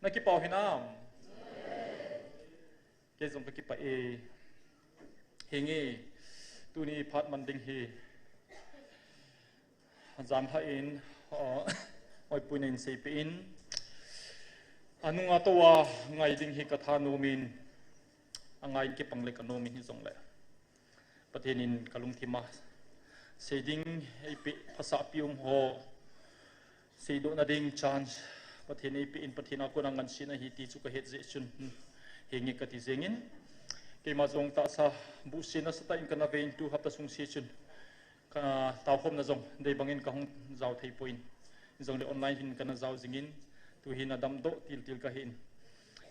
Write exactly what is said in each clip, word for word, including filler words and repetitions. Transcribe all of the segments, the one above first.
Nakipah hinam? Kei jong kakipah e. Hinge, tuni phat man ding hi. Jan lha in, uh, oipui na in seipeh in. Anunga tou a ngai ding hi katha nom in. Angai in kipang le kanom in hijongle. Pathen in kalungthim a sei ding eipeh, phasapi um ho seidoh na ding chance Pathen eipeh in, Pathen a kona ngansena ahi ti chu kahet jeh chun, hinge kati jeng in. Keima jong tahsa buhse nasatah in kana ve in tu hapta sung se chun ka taokhomna jong dei bang in kahung jao thei poi in. Hijongle online hin kana jao jing in, tu hin adamdoh tiltil kahi in.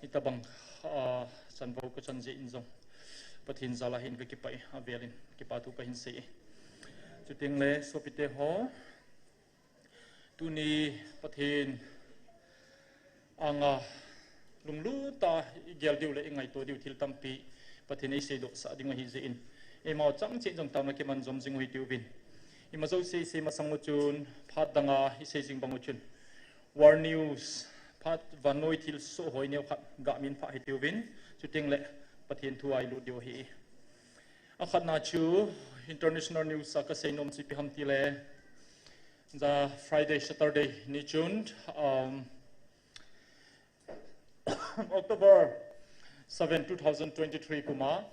Hitabang, ah, chanvou kachan jeh in jong Pathen jal a hin kakipah e, avel in kipa thu kahin sei e. Chuteng le sopite ho, tuni Pathen anga lunglut a igel diu le ingaito diu thil tampi Pathen in eiseidoh sah ding ahi jeh in, eima chang cheh jong taona kiman jom jing u hitiuvin. Ima jouse isei masang u chun, phat dang a isei jing bang u chun, World News, phat vannoi thilsoh hoi neo khat ga min pha hitiuvin, chuteng le Pathen thu a ilut diu ahi. Akhatna chu international news a kasei nom chu ipi ham tile, the Friday, Saturday ni chun, um, October seven, two thousand twenty-three kum a,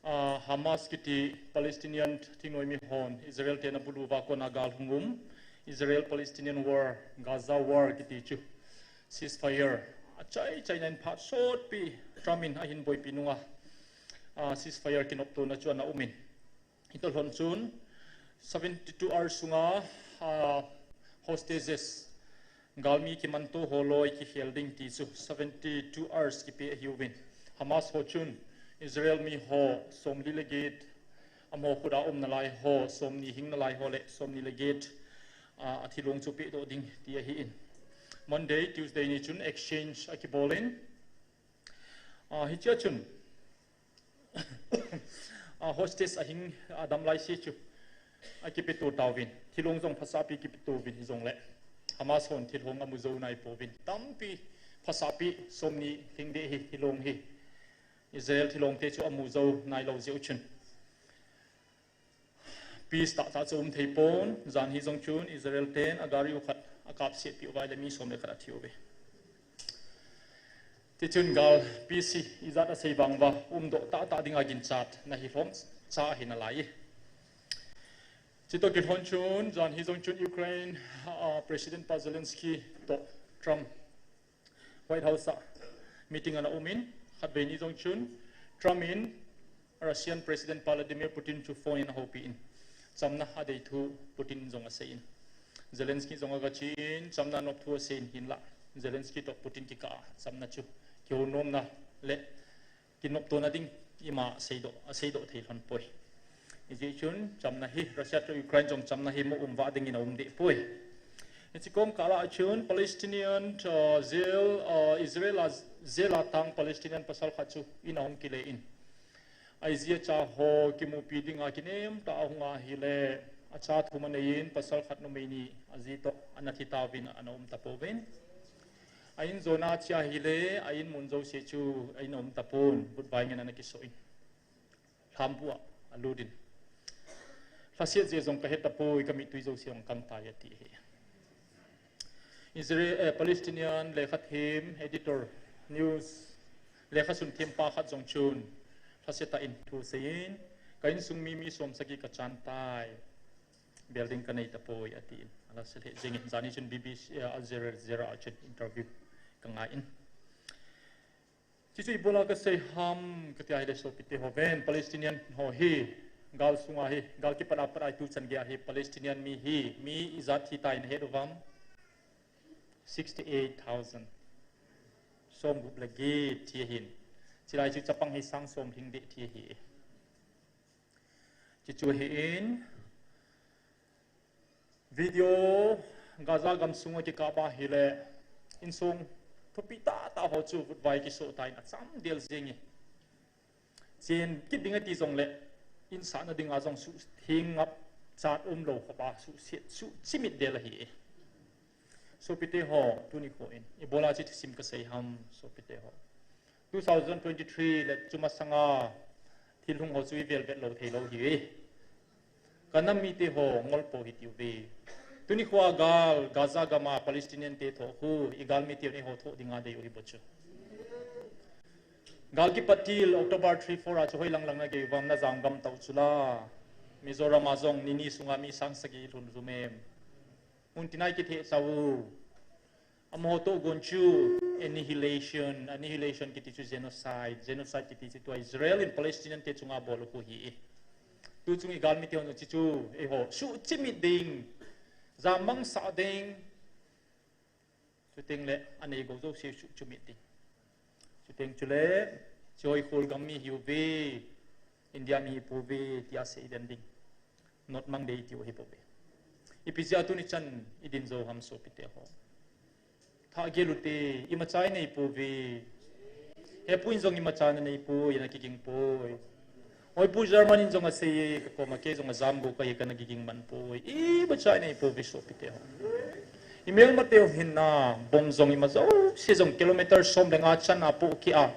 uh, Hamas kiti Palestinian thingnoimi hon Israel te ana bulu uva kona gal hung um, Israel Palestinian war, Gaza war kiti chu, ceasefire achai chaina in phat sotpi Trump in ahin boipi nunga, uh, ceasefire kinoptona chu ana um in. Hitoh lhon chun seventy-two hours sunga, ah, hostages, galmi kimanto ho loi kikhel ding ti chu seventy-two hours kipe ahiuvin. Hamas ho chun Israel mi ho somli le get, amaho khut a um nalai ho somni, hing nalai ho le somni le get, ah, athilong chu pedoh ding ti ahi in. Monday, Tuesday ni chun exchange akibol in. Ah, hichea chun a hostage ahing adam lai se chu akipeto tauvin, thilong jong phasapi kipeto uvin hijongle Hamas hon thilong amu jou nai pouvin, tampi phasapi somni hing deh hi thilong hi Israel thilong te chu amu jou nai lou jeh u chun. Peace tahtah chu um thei pon, jan hi jong chun Israel ten agari u khat akapsetpi uva ahile mi som le khat athi uve. Tichun gal peace hi ijat asei vang uva umdoh tahtah dinga ginchatna hi lhomcha ahi nalai e. Chutoh kilhon chun, jan hi jong chun Ukraine, ah, President pa Zelensky toh Trump White House a meeting ana um in, khatvei ni jong chun Trump in Russian President pa Vladimir Putin chu phone in ahoupi in, chamna adei thu Putin in jong asei in, Zelensky jong agache in chamna nop thu asei in, hinlah Zelensky toh Putin kikah a chamna chu kihounomna le kinoptona ding ima seidoh, aseidoh thei lhon poi. Hijeh chun chamna hi, Russia toh Ukraine jong chamna hi mu um vah dingin aum deh poi. Hiche kom kah lah a chun Palestinian, uh, jail, uh, Israel a jail a tang Palestinian pasal khat chu in ahung kile in, ajia cha ho kimupi dinga kinem tah a ahung ahile, acha thum anei in, pasal khat numei ni aji toh ana thi tauvin ana um tapouvin. A in jona chia ahile, a in mun jouse chu a in a um tapon, vutvai ngen ana kisoh in, lhambu a alut in, lhaset jeh jong kahe tapoi, kamittui jouse jong akang tai ati ahi. Israel, eh, Palestinian lekhathem, editor, news, lekhasun thempa khat jong chun lhasetah in thu asei in, ka insung mi, mi som sagi kachan tai, building kanei tapoi atin, alhase lheh jeng in, jani chun B B C, eh, Al Jazeera, Jazeera a chun interview kangai in. Chuchu ibola kasei ham kati ahile sopite ho, ven Palestinian ho hi gal sunga hi, gal kipat a pat a ituchan gei a hi Palestinian mi hi mi ijat thi tai nahet uvam? Sixty-eight thousand. Somgup le get thi ahin. Chulai chu chapang hi sang som hing deh thi ahi. Chuchu ahin, video Gaza gamsunga kikap ahile, insung thupi tahtah ho chu vutvai kisoh tan, achamdel jeng e. Chen kit ding ati jongle, insahna dinga jong suhtheng ngapchat umlou khop a suhset, suhchimit del ahi e. Sopite ho, tuni kho in ibola hiche thusim kasei ham, sopite ho. Two thousand twenty-three le chumasanga thil hung ho chu ivel vet lou thei lou hi. Ka nam mite ho ngol po hi tiu ve. Tuni kho a gal, Gaza gam a Palestinian te thoh khu, i gal mite ho nei ho thoh dinga dei u hi bo chu. Gal kipat til October three four a chu hoi lang lang na gei vam na jam gam tau chu la. Mizoram a jong ni ni sunga mi sang sagi lhun jumem. Mun tina i kitheh chau u. Amaho toh gon chu annihilation, annihilation kiti chu genocide, genocide kiti chu tua Israel in Palestinian te chunga bol u khu hi. Tu chung i gal mite hon chu chu, eiho, suhchimit ding, jam mang sah ding, chuteng le anei go jouse suhchimit ding. Chuteng chule, choi khol gam mi hiu ve, India mi hi pou ve, tia sei den ding. Not mang dei tiu hi pou ve. Ipi jeh a tuni chan i din jou ham sopite ho. Tha gel u te, imacha i nei pou ve. Hepu in jong imacha na nei poi, ana kiging poi. Oi pu German in jong asei, ka koma kei jong ajam go kahi kana kiging man poi. Imacha i nei pou ve sopite ho. I melmate u hinna, bom jong ima jouse jong kilometer som le nga chan a poh keh a,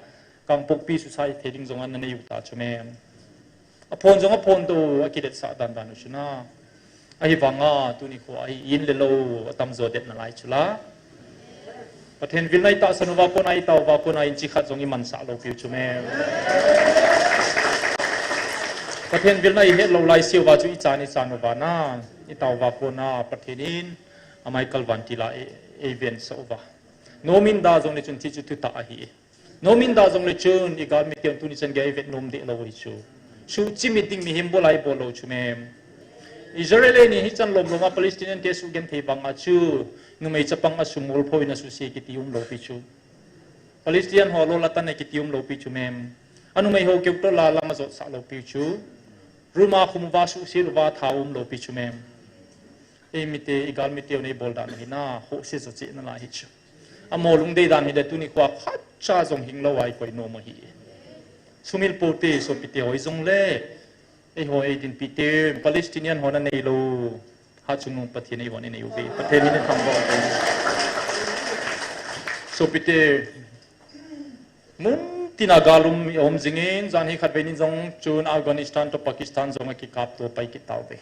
Kangpokpi suicide thei ding jong ana nei u ta chu mem. Aphon jong aphon to, akiletsah dan dan u chu na. Ahivanga, tuni kho a hi in le lou, atam jo det nalai chu la. Pathen vilna i tahsan uva kona i tao uva kona in chi khat jong i mansah lou piu chu mem. Pathen vilna i het lou lai seuva chu i chan i chan uva na. I tao uva kona, Pathen in, amai kalvan tila ei, ei vensah uva. Nomin da jong le chun thi chu thutah ahi. Nomin da jong le chun, i gal mite hon tuni chan gei vet nom deh lou hi chu. Suhchimit ding mihem bol a i bol lou chu mem. Israel in hichan lom lom a Palestinian te suhgenthei vanga chu, numei chapang a sumol pho in asuse kiti um lou pi chu. Palestinian ho lol atan e kiti um lou pi chu mem. Anumei ho keu toh la lam ajotsah lou pi chu. Room a khum uva suhsil uva tha um lou pi chu mem. Ei mite, i gal mite u nei bol dan u hi na, ho se jo cheh nalai hi chu. Amaho lungdei dan hi le tuni kho a khatcha jong hing lou a i koi nom u hi. Sumil pou te sopite ho i jong le, eiho ei dinpi te, Palestinian ho na nei lou, ha chungnung Pathen eiho nei u ve, Pathen in i thangvah u ve. Sopite, mun tina gal um i um jingin, jan hi khatvei nin jong chun Afghanistan toh Pakistan jong akikap to pai kit tau ve.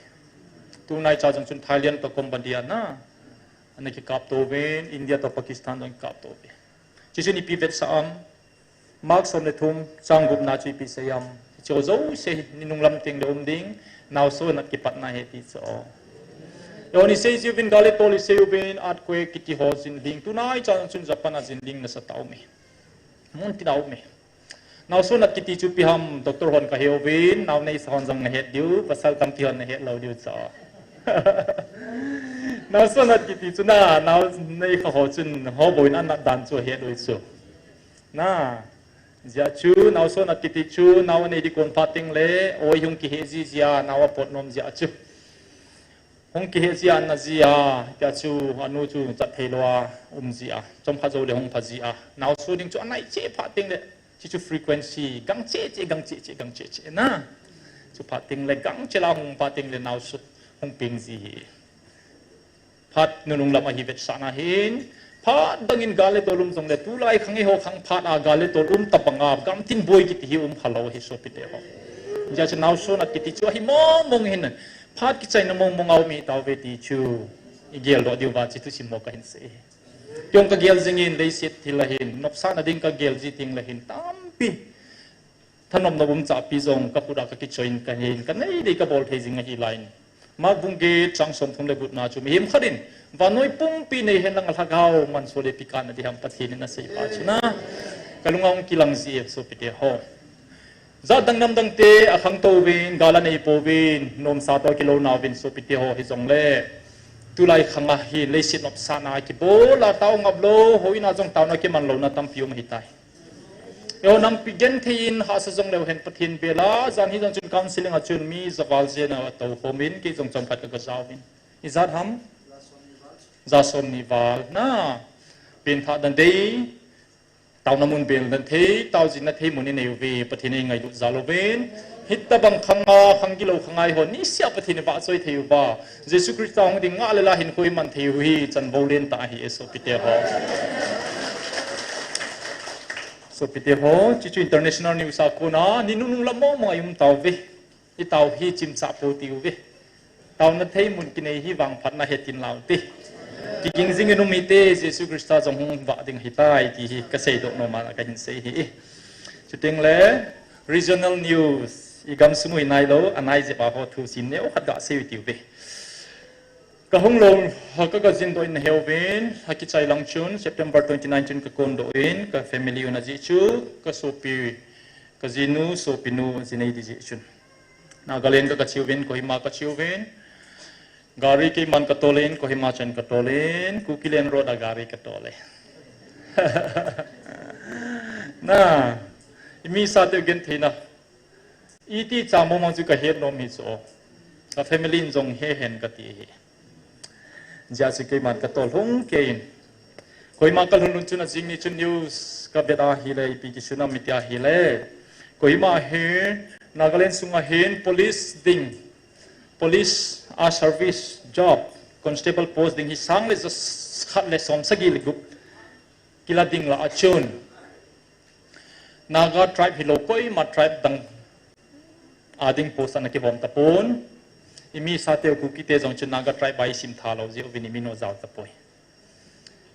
Tunai cha jong chun Thailand toh Cambodia na, ana kikap to uvin, India toh Pakistan jong kikap to uve. Chuchun ipi vetsah am, Mark som le thum, chang gupna chu ipi sei am, hiche ho jouse hi ni nunglam teng le um ding, naoso nat kipatna ahi ti chu. Eiho ni sei jiuvin gal le tol i sei uvin, earthquake kiti ho jinling, tunai cha jong chun Japan a jinling nasa tah um e. Mun tina um e. Naoso nat kiti chu ipi ham, doctor hon kahe uvin, nao neisa hon jong nahet diu, pasal tampi hon nahet lou diu chu. Naoso nat kiti chu na, nao neikha ho chun, ho bou in anat dan chu ahet u chu. Na, jeh chu, naoso nat kiti chu, nao anei ding kon phat teng le, oi hung kihe ji jeh a, nao apot nom jeh chu. Hung kihe jia, ana jia, tia chu, anu chu chat thei lou a, um jia, chomkhat jou le hung pha jia. Naoso ding chu anai cheh phat teng le, hichu frequency, gang cheh cheh, gang cheh cheh, gang cheh cheh, na. Chu phat teng le, gang cheh la hung phat teng le, naoso, hung peng ji hi. Phat nunung lam ahi vetsahna hin, phat bangin gal le tol um jong le, tulai khang eiho khang phat a gal le tol um tabang a, gamtin boi kiti hi um kha lou hi sopite ho. Jeh chu naoso nat kiti chu ahi mong mong hin, Phat kichaina mong mong a um i tauve ti chu i geldoh diuva hiche thusim ho kahin sei. Kei jong kagel jingin leiset thil ahin, nopsahna ding kagel ji teng le hin tampi thanom nop um chapi jong kakhut a kakichoiyin kahin, kanei dei kabol thei jing ahi laiyin. Mark bung get chang somthum le gupna chu mihem khat in vannoi pumpi nei henlang a lhagao mansuh le ipi kana diham Pathen in asei pa chu na. Kalunga hung kilang ji e sopite ho. Jat dang nam dang te akhangtou uvin, gal anei pouvin, nomsa toh kilou nauvin sopite ho hijongle. Tulai khang a hin leiset nopsahna kibol a tao ngap lou, houin a jong taona kiman louna tampi um ahitai. Eiho nampi genthei in hahsa jong leu hen Pathen bel a, jan hi jong chun counseling a chun mi javal jen a tou khom in, kei jong chomkhat ka, ka jaovin. Ijat ham? Ja som ni val na. Pengthah dan dei. Taona mun bel dan thei, taojinna thei mun inei uve, Pathen in eingailut jal uvin. Hitabang khanga, khang gilou khanga eiho nisea Pathen in vahchoi thei uva, Jesu Christa hung ding ngah le la hinkho iman thei u hi chanvou lentah ahi e sopite ho. Sopite ho, chuchu international news a kona ni nunung lam mong mong a i um tauve. I tao hi chimchah pou tiu ve. Taona thei mun kinei hi vangphatna hetin lau te. Kiging jing in um hite, Jesu Christa jong hung vah ding ahitai ti hi kasei doh nom a kahin sei hi. Chuteng le regional news, i gamsung u hi nailou, anai jep a ho thu sim neo khat gasei u tiu ve. Kahung lou, ha ka, kajin doh in nahe uvin, ha kichai lang chun, September twenty-nine chun kakon doh in, ka family u najih chu, kasopi, kajinu, sopinu, jinei di jih chun. Nagaland ka, kache uvin, Kohima kache uvin. Gari keiman katol in, Kohima chan katol in, Kukiland road a gari katol e. Na, i mi sate u genthei na. Iti cha mong mong chu kahet nom hi chu. Ka family in jong hehen kati hi. Jia chu keiman katol lhung kei in. Kohima kalhun lhun chun ajing ni chun news kavet a hile, ipi kisun am iti a hile. Kohima hi Nagaland sunga hin police ding, police a service job, constable post ding hi sang le ja khat le som sagi le gup kila ding lah a chun Naga tribe hilou koima tribe dang a ding post ana kihom tapon. I mi sate u Kukite jong chun Naga tribe a i sim tha lou jeh uvin i min u jao tapoi.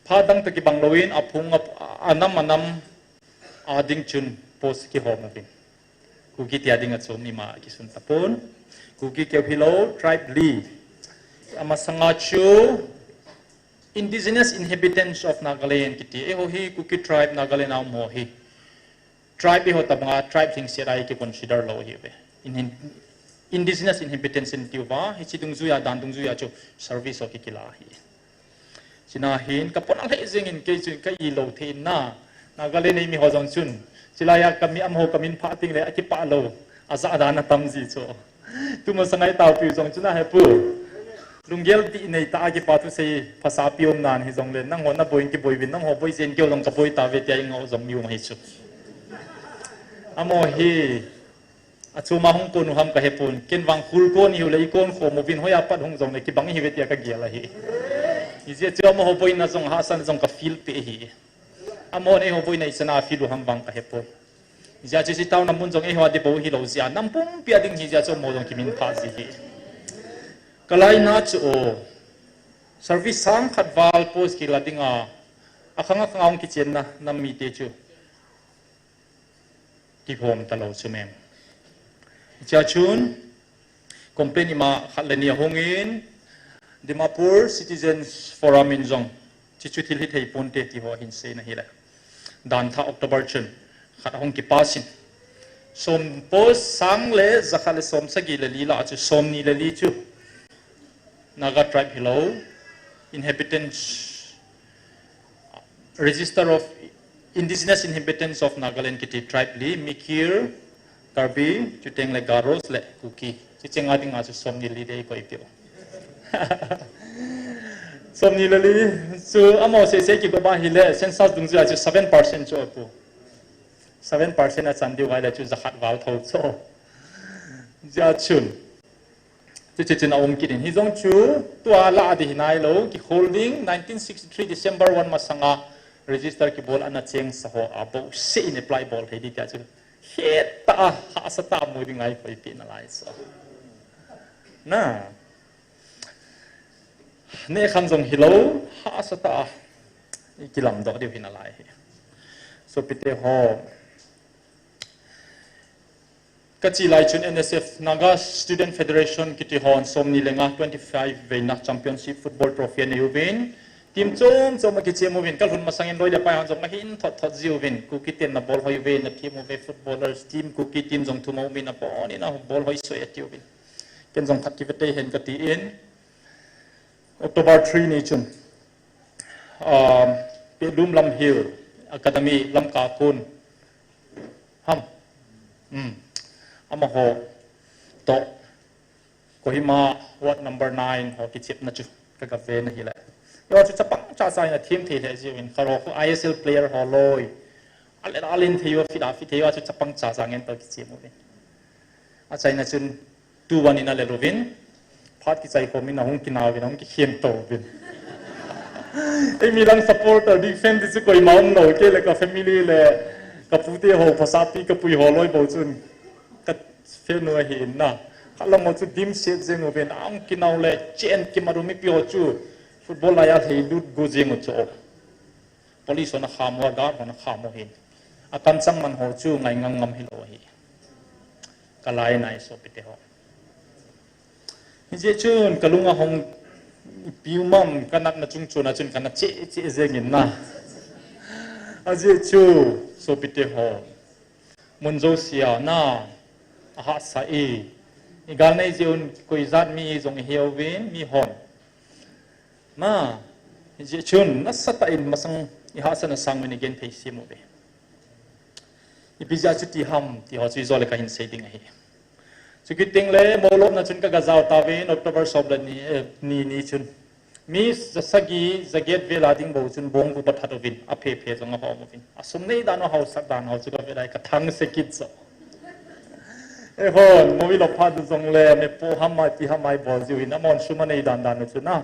Phat dang toh kibang louvin aphung a, anam anam a ding chun post kihom uvin. Kukite a ding a chom ima kisun tapon. Kuki keu hilou, tribe li. Amasanga chu Indigenous Inhabitants of Nagaland kiti. Eiho hi Kuki tribe Nagaland a um ho hi. Tribe eiho tabanga tribe lhingset a i kiconsider lou hi ve. In, in, indigenous inhabitants in tiu va, hiche dungjuia, dan dungjuia chu service ho kikila hi. China hin, kapona lheh jeng in kei chun ka i lou thei in na. Nagaland a i mi ho jong chun. Chilai a kami am ho kamin pha ting le, akipah lou. Aja dan atam ji chu. Tumasanga i taopiu jong chun ahe pu. Lunggel dih nei tah a kipa thusei phasah pi um nan hijongle, nangho naboi in kiboi uvin, nangho boi jeh in keiho jong kaboi tauve tia i ngah u jong mi um ahi chu. Amaho hi, achom a hung kon u ham kahepon, ken vang khul kon ihiu le i kon khom uvin, hoiya pat hung jongle kibang ihiuve tia kagel ahi. Hijeh chun amaho boina jong hahsatna jong ka feel peh ahi. Amahon eiho boina ichan a feel u ham vang kahepoi. Hijeh chun hiche taona mun jong eiho a ding bou hilou jeh a, nam pumpi a ding hijeh chun amaho jong kimin phah ji hi. Kalaina chu o, service sang khat val post kila dinga, akhang akhang a hung kichenna nam mite chu kihom talou chu mem. Hichea chun complain ima khat le ni ahung in, Dimapur Citizens Forum in jong, chuchu thil hithei ponte ti ho ahin seina hile. Dan thah October chun khat ahung kipass in, som post sang le ja khat le som sagi le li lah a chu som ni le li chu Naga tribe hilou, inhabitants, Register of Indigenous Inhabitants of Nagaland kiti tribe li, Mikir, Karbi, chuteng le Garos le Kuki. Chuche nga dinga chu som ni le li dei koi peh u. Som ni le li, chu amaho seh seh kigop a hile, census dungjuia chu seven percent chu apu. Seven percent achan diu ahile chu ja khat val tho chu. Jeh chun. Chuche chun aum kit in. Hijong chu, tua lah a ding hi nailou, kikhol ding, nineteen sixty-three December one masanga register kibol ana chengsa ho a bouseh in apply bol thei ding tia chu. Hetah a, hahsa tah a mu ding ahi koi peh nalai chu. Na. Neh kham jong hilou, hahsa tah a. I kilamdoh diu hi nalai hi. Sopite ho. Kache lai chun N S F, Naga Student Federation kiti hon som ni le nga twenty-five veina championship football trophy anei uvin. Team chom chom akichem uvin, kalhun masangin loi le pai hon jong ahin thot thot ji uvin. Kuki ten nabol hoi uve, nathem uve footballers team, Kuki team jong thum aum in abon in abol hoi soi ati uvin. Ken jong khat kivetei hen kati in. October three ni chun, um, Pehlum Lamhil Academy Lamka kon. Ham. Hmm. Amaho toh Kohima ward number nine ho kichepna chu kagavena hile. Eiho chu chapang cha cha in athem thei lheh ji uvin, kharoho khu I S L player ho loi. Alen alen thei u, fit a fit thei u chu chapang cha cha ngen toh kichem uvin. Achaina chun two one in ale louvin, phat kichai khomin ahung kinau vin, ahung kikhem tou vin. Eimi lang supporter, defense ti chu koima umlou, kei le ka family le ka pute ho, phasapi ka pui ho loi bou chun ka fan u ahi in na. Khat lang ho chu dimset jeng uvin, ahung kinau le chen kimat u mipi ho chu football laiya lheilut gu jeng u chu. Police hon akham u, a guard hon akham u hin. Akamchang man ho chu ngai ngam ngam hilou ahi. Ka lai nai sopite ho. Hijeh chun ka lung ahong piu mam ka natna chung chun a chun ka na che che jeng in na. Ajeh chu sopite ho. Mun jousea na ahahsa e. I gal nei jeh un koi jat mi jong i hiuvin mi hon. Na, hijeh chun nasatah in masang i hahsatna sang uvin i genthei sem uve. Ipi jeh a chuti ham ti ho chu ijole ka hin sei ding ahi. Chukit teng le molopna chun ka ga jao tauvin October som le ni, eh, ni, ni chun. Mi jasagi, jaget vel a ding bou chun bong gup athat uvin, aphe phe jong ahom uvin. Asum nei dan u, haosat dan u chu ka vet a ka thangse kit jo. Eihon, movie lop phat u jongle, mepo ham mai, ipi ham mai bol jiu hin, amahon sum anei dan dan u chu na.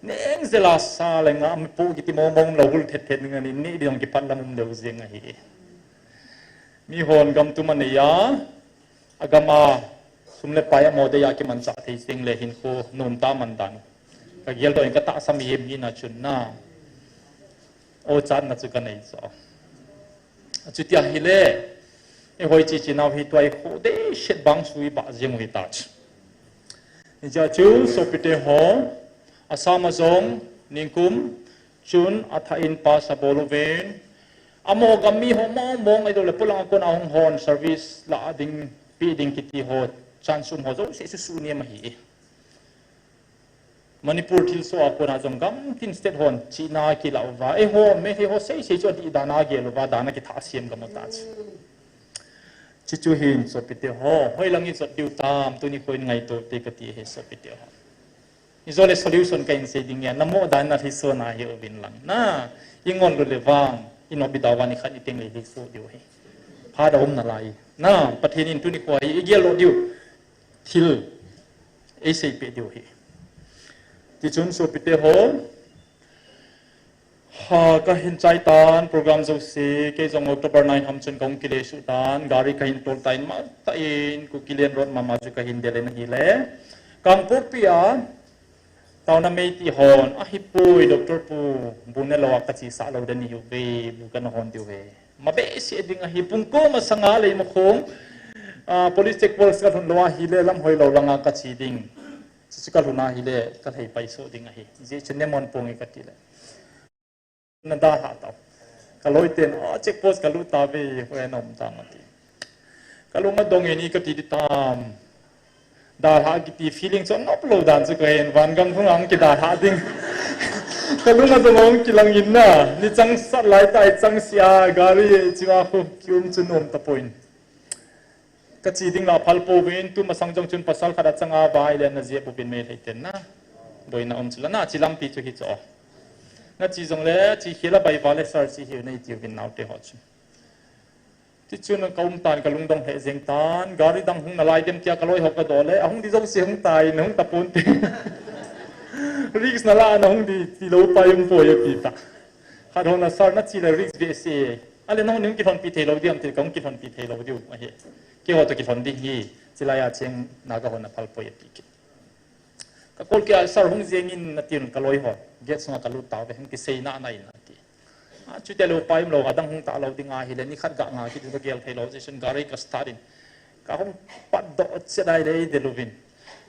Neng jel a sa le nga, mepo kiti mong mong lou hul thet thet ning ani, nei ding kipat lam um leu jeng ahi. Mihon gam tum anei a, agam a sum le pai amo dei a kimanchah thei jeng le hinkho nom tah man dan. Ka gel doh in ka tahsa mihem hina chun na. Ochatna chu ka nei jo. Chuti ahile, eihoi chi chi nau hi tua i kho dehset bang sui ba jeng u hita chu. Hijeh chun sopite ho, Assam a jong, ningkum, chun athah in pass abol uvin. Amo gam mi ho mong mong ahi dou le polang a kon a hung hon service la ding, pe ding kiti ho, chance um ho jouse susu nem ahi. Manipur thilsoh a kona jong gamtin state hon chihna kilah uva. Eiho, Meitei ho sei sei chu adih dan a gel uva, dan a kithah sem gam u ta chu. Chuchu hin sopite ho, hoilang i jot diu tam, tuni kho in ngaito te kati hi sopite ho. Ijole solution ka hin sei ding e, namo dan na lhiso na hi uvin lang. Na, i ngol lu le vang, i nobi da vang i khat i teng le lhiso diu hi. Phat a um nalai. Na, Pathen in tuni kho hi, i gel lo diu. Thil eisei peh diu hi. Tichun sopite ho, ha, ka hin chai tan program jouse, kei jong October nine ham chun ka hung kile suh tan, gari ka hin tol tan, ma ta in Kukiland road mama chu ka hin del in ahile. Kangpokpi a, taona mei ti hon, ahipoi Doctor Pu, bu ne lo a ka chi sa lo den hi uve, bu ka na hon diu ve. Ma behseh ding ahi, pung ko masanga lei ma khong, ah, police check post ka lhun lou ahile, lam hoi lou langa ka chi ding. Chuchu ka lhun ahile, ka lhei pai soh ding ahi. Jeh chun ne mon pong e ka ti le. Na dalha tau. Ka loi ten, oh, check post ka lut tave, hoi na um tam ati. Ka lung adong e ni ka ti di tam. Dalha kiti feeling chu anop lou dan chu ka hin, van gam khung ang kidalha ding. Ka lung adong ong kilang in na, ni chang sat lai tai chang sia, gari chima khu kium chu nom ta poin. Ka chi ding la phal pouvin, tu masang jong chun pasal khat achang a vai le na jep uvin Meitei ten na. Boina um chu la na, chi lampi chu hi chu. Na chi jong le, chi khel a bai va le sir chi hi nei ti uvin naote ho chu. Tichun ka um tan ka lungdong lheh jeng tan, gari dang hung nalai dem tia ka loi ho ka doh le, ahung di jouse hung tai, na hung ta pon te. Risk nala na hung di, ti lou pa um poi ati ta. Khat hon a sir na chi le risk behseh. Ale nang hung kilhonpi thei lou diam ti, ka hung kilhonpi thei lou diu ahi. Keiho toh kilhon ding hi, chilai a cheng Naga hon aphal poi ati kit. Ka call kit a sir hung jeng in atin ka loi ho. Gate sunga ka lut tauve, hung kisei na na in ati. A, chuti le upai um lou, adang hung ta lou ding ahile, ni khat ga nga kit in ka gel thei lou, jeh chun gari ka start in. Ka hung pat doh chet ahile, del uvin.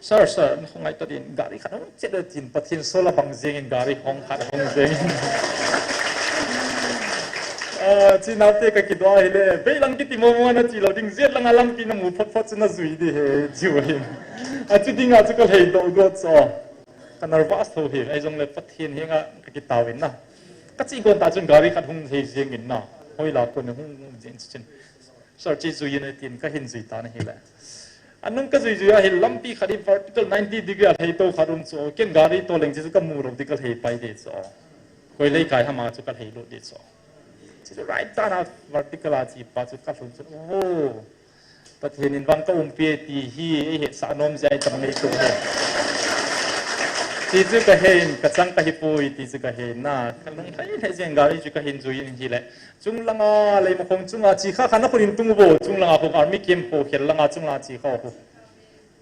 Sir, sir, na hung ngai ta din, gari khat hung chet a tin, Pathen soh la bang jeng in gari hung khat hung jeng in. Ah, chi naote ka kidoh ahile, vei lang kiti mo mo na chi lou ding, jet lang a lampi na mu phot phot chu na jui di he, chi u hin. A chu ding a chu ka lhei doh doh chu. Ka nervous tho hi, ahi jong le Pathen henga ka kitao in na. Ka chi gon ta chun gari khat hung lhei jeng in na. Hoi la kon hung jeng chun. Sir chi jui in atin ka hin jui ta na hile. Anung ka jui jui a hi lampi khat hi vertical ninety degree a lhei to khat um chu. Ken gari to leng chu ka mu lou di ka lhei pai di chu. Koi lei kai hama chu ka lhei lut di chu. Chu chu right ta na vertical a chi pa chu ka lhun chu. Oh. Pathen in vang ka umpi ti hi, eihetsah nom jeh a itam ngei tou hi. Ti chu kahen, kachang kahipoi, ti chu kahen na. Kalung lhai lhai jeng gari chu kahin jui in hile. Chunglanga, Leimakhong chunga, chikha kha nakhut in tung uvo, chunglanga khu army camp khu khel langa chunglanga chikha khu.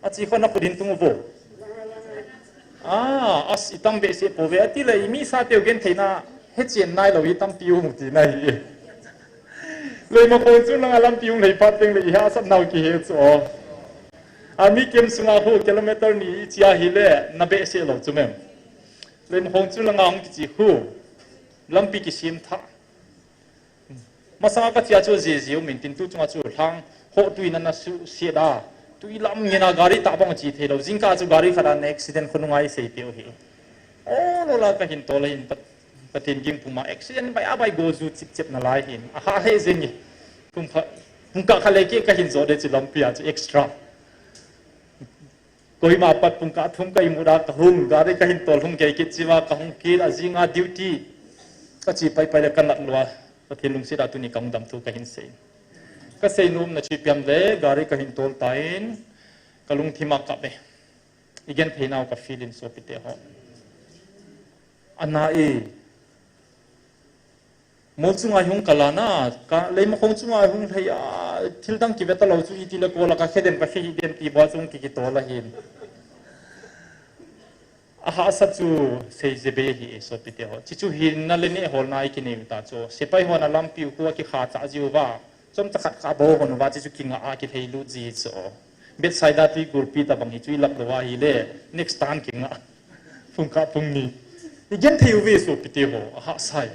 Achikha nakhut in tung uvo. Ah, as itam behseh pouve, atile imi sateu gentheina, hechen nailou itampi um ti nahi. Leimakhong chunglanga lampi um lhai phat tengle ihahsat nau kihe chu o. Army camp sunga khu kilometer ni ichia hile, nabehseh lou chu mem. Leimakhong chunglanga hung kichi khu, lampi kisem tha. Masanga kachia chu jiji umin tin tu chunga chu lhang, ho tui nana suhset a. Tui lam ngena gari tah bang chi theilou. Jingkah chu gari khat a na accident khonunga isei peh u hi. O, lola kahin tol ahin Pat-, Pathen gim puma accident bai a bai go ju chip chip nalai hin. Aha he jeng e. Pung kha, pungkah kha leke kahin jo de chu lampi a chu extra. Kohima pat pungkah thum ka imut a kahung, gari kahin tol hung gei kit chiva kahung kit, ajinga duty. Kachi pai pai le kanat lua, Pathen lungset a tuni kahung dam thu kahin sei. Kasei nom na chu ipi ham le, gari kahin tol tan, kalungthim a kap e. Igenthei nau ka feel in sopite ho. Ana e, Mol chunga hung kal a na, ka, Leimakhong chunga hung lhai a, thil dang kive talou chu itile kola kakhe dem, kakhe hih dem ti bou a chung kikitol ahin. Ahahsa chu seije be hi e sopite ho. Chichu hinna le neh holna ikinei u ta chu. Sepai hon a lampi u khu akikha cha jiu va. Chomcha khat kha bou hon uva chichu kinga a kilhei lut ji chu. Bethsaida ti gulpi tabang hi chu ilap lou ahile. Next time kinga. Pungkah pung ni. Igenthei uve sopite ho, ahahsa e.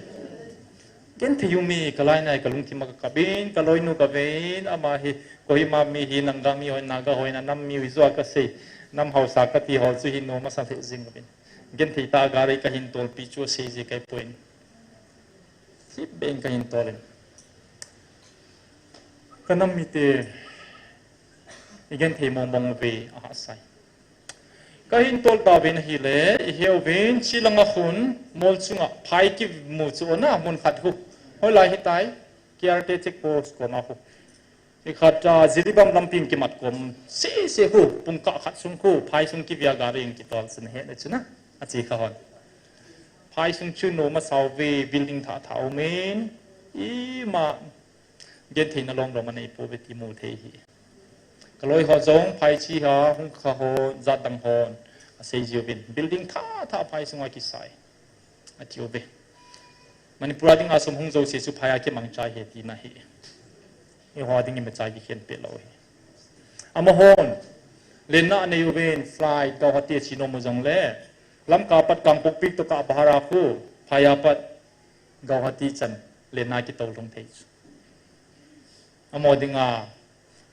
Genthei ume, kalai nai, kalungthim a kakap in, kaloinu kaven, ama hi, Kohima mi hi, Naga mi hoi, Naga hoi, na nam mi ui jua kasei, nam haosa kati ho chu hi nom asa lheh jing uvin. Genthei tah a gari kahin tolpi chu seije kai poi. Sip beh in kahin tol in. Kanam mite, igenthei mong mong uve, ahahsa e. Kahin tol tauvin ahile, ihe uvin, chilanga khun, mol chunga, phai kimu chu ona, mun khat khu. Hoilai hitai, K R T check post koma khu. Ikhat, ah, Jiribam lampin kimat kom, sese khu, pungkah khat sung khu, phai sung kivia gari in kitol chun he na chuna, achikha hon. Phai sung chu nom asa uve, building thah thah umin, ima, gentheina lom lom anei pouve ti mu thei hi. Kaloi ho jong phai chi ha, hung kha ho, jat dang hon, asei jiuvin. Building thah thah phai sunga kisai. Ati uve. Manipur a dinga sum hung jouse chu phai a kimang chai he tina hi. Eiho a ding ima chai kikhen peh lou hi. Amahon, lenna anei uvin flight, Guwahati a che nom u jongle, Lamka pat Kangpokpi toh kah bahar a khu, phai a pat Guwahati chan lenna kitol lhung thei chu. Amaho dinga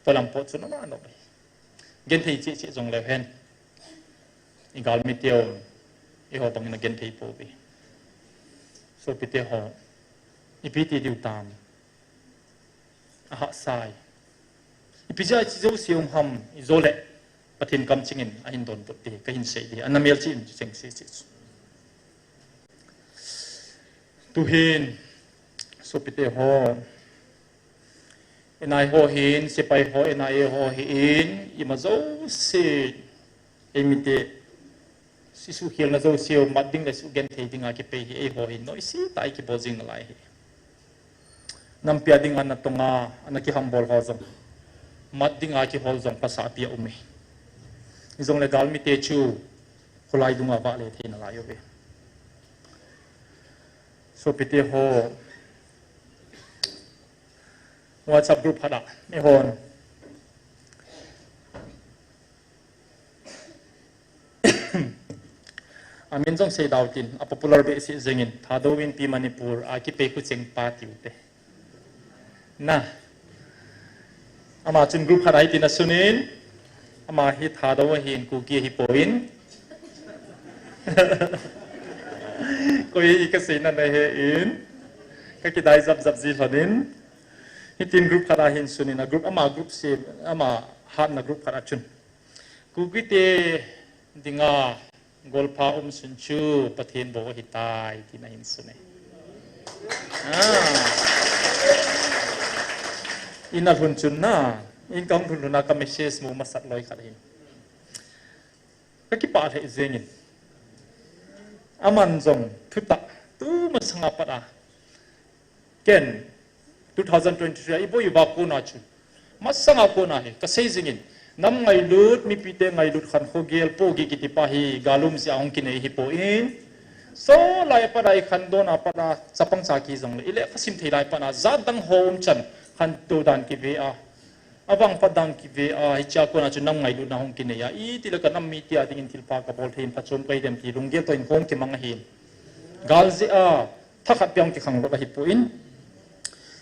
polam pot chu nama nom e. Genthei cheh cheh jongleu hen. Igalmi teu, eiho bangin agenthei pouve. Sopite ho, ipi ti diu tam. Ahahsa e. Ipi jeh a hiche jouse um ham, ijole, Pathen kamcheng in ahin donbut ding, kahin sei ding, ana melchih in cheng sese chu. Tuhin, sopite ho, N I A ho hin, sepai ho, N I A ho hin, ima jouse, eimite, isuhkhelna jouse u mat ding le suhgenthei dinga kipei hi, eiho hin, noise tah a ikibol jing nalai hi. Nampi a dinga natong a, ana kihambol ho jong, mat dinga kihol jong pasal pi a um e. Hijongle galmite chu, kholai dunga vahle thei nalai uve. Sopite ho, WhatsApp group khat a, eihon. Amin jong sei dau tin, a popular behseh jengin, Thadou Inpi Manipur, a kipei khu chengpa tiu te. Na. Ama chun group khat a hitin asunin, ama hi Thadou ahin Kuki ahipoi. Koi hi kaseina nahe in, kakidai jap jap ji lhonin. Hitin group khat a hin sunin a group, ama group sem, ama hatna group khat a chun. Kukite dinga golpha umsun chu Pathen bou ahitai, tin ahin sun e. Ah. Ina lhun chun na, In kahung lhun lhun a ka message mu masat loi khat ahin. Ka kipah lheh jengin. Aman jong thutah tumasanga pat a. Ken, two thousand twenty-three a iboi uva kona chu. Masanga kona hi, kasei jingin. Nam ngailut, mipite ngailut khan khogel pohgih kiti pa hi, galum jeh a hung kinei hipon. Solai a pat a ikhandon a pat a, chapang cha kihi jongle. Ile khasim thei lai pat a, jat dang ho umchan, khantou dan kive a. Avangphat dan kive a, hichea kona chu nam ngailutna hung kinei a. Itile ka nam mite a dingin thilpha kabol thei in phachom kahi dem ti lunggel toh in kong kimang ahin. Gal jeh a, thakhat pia hung kikhang lou ahipon.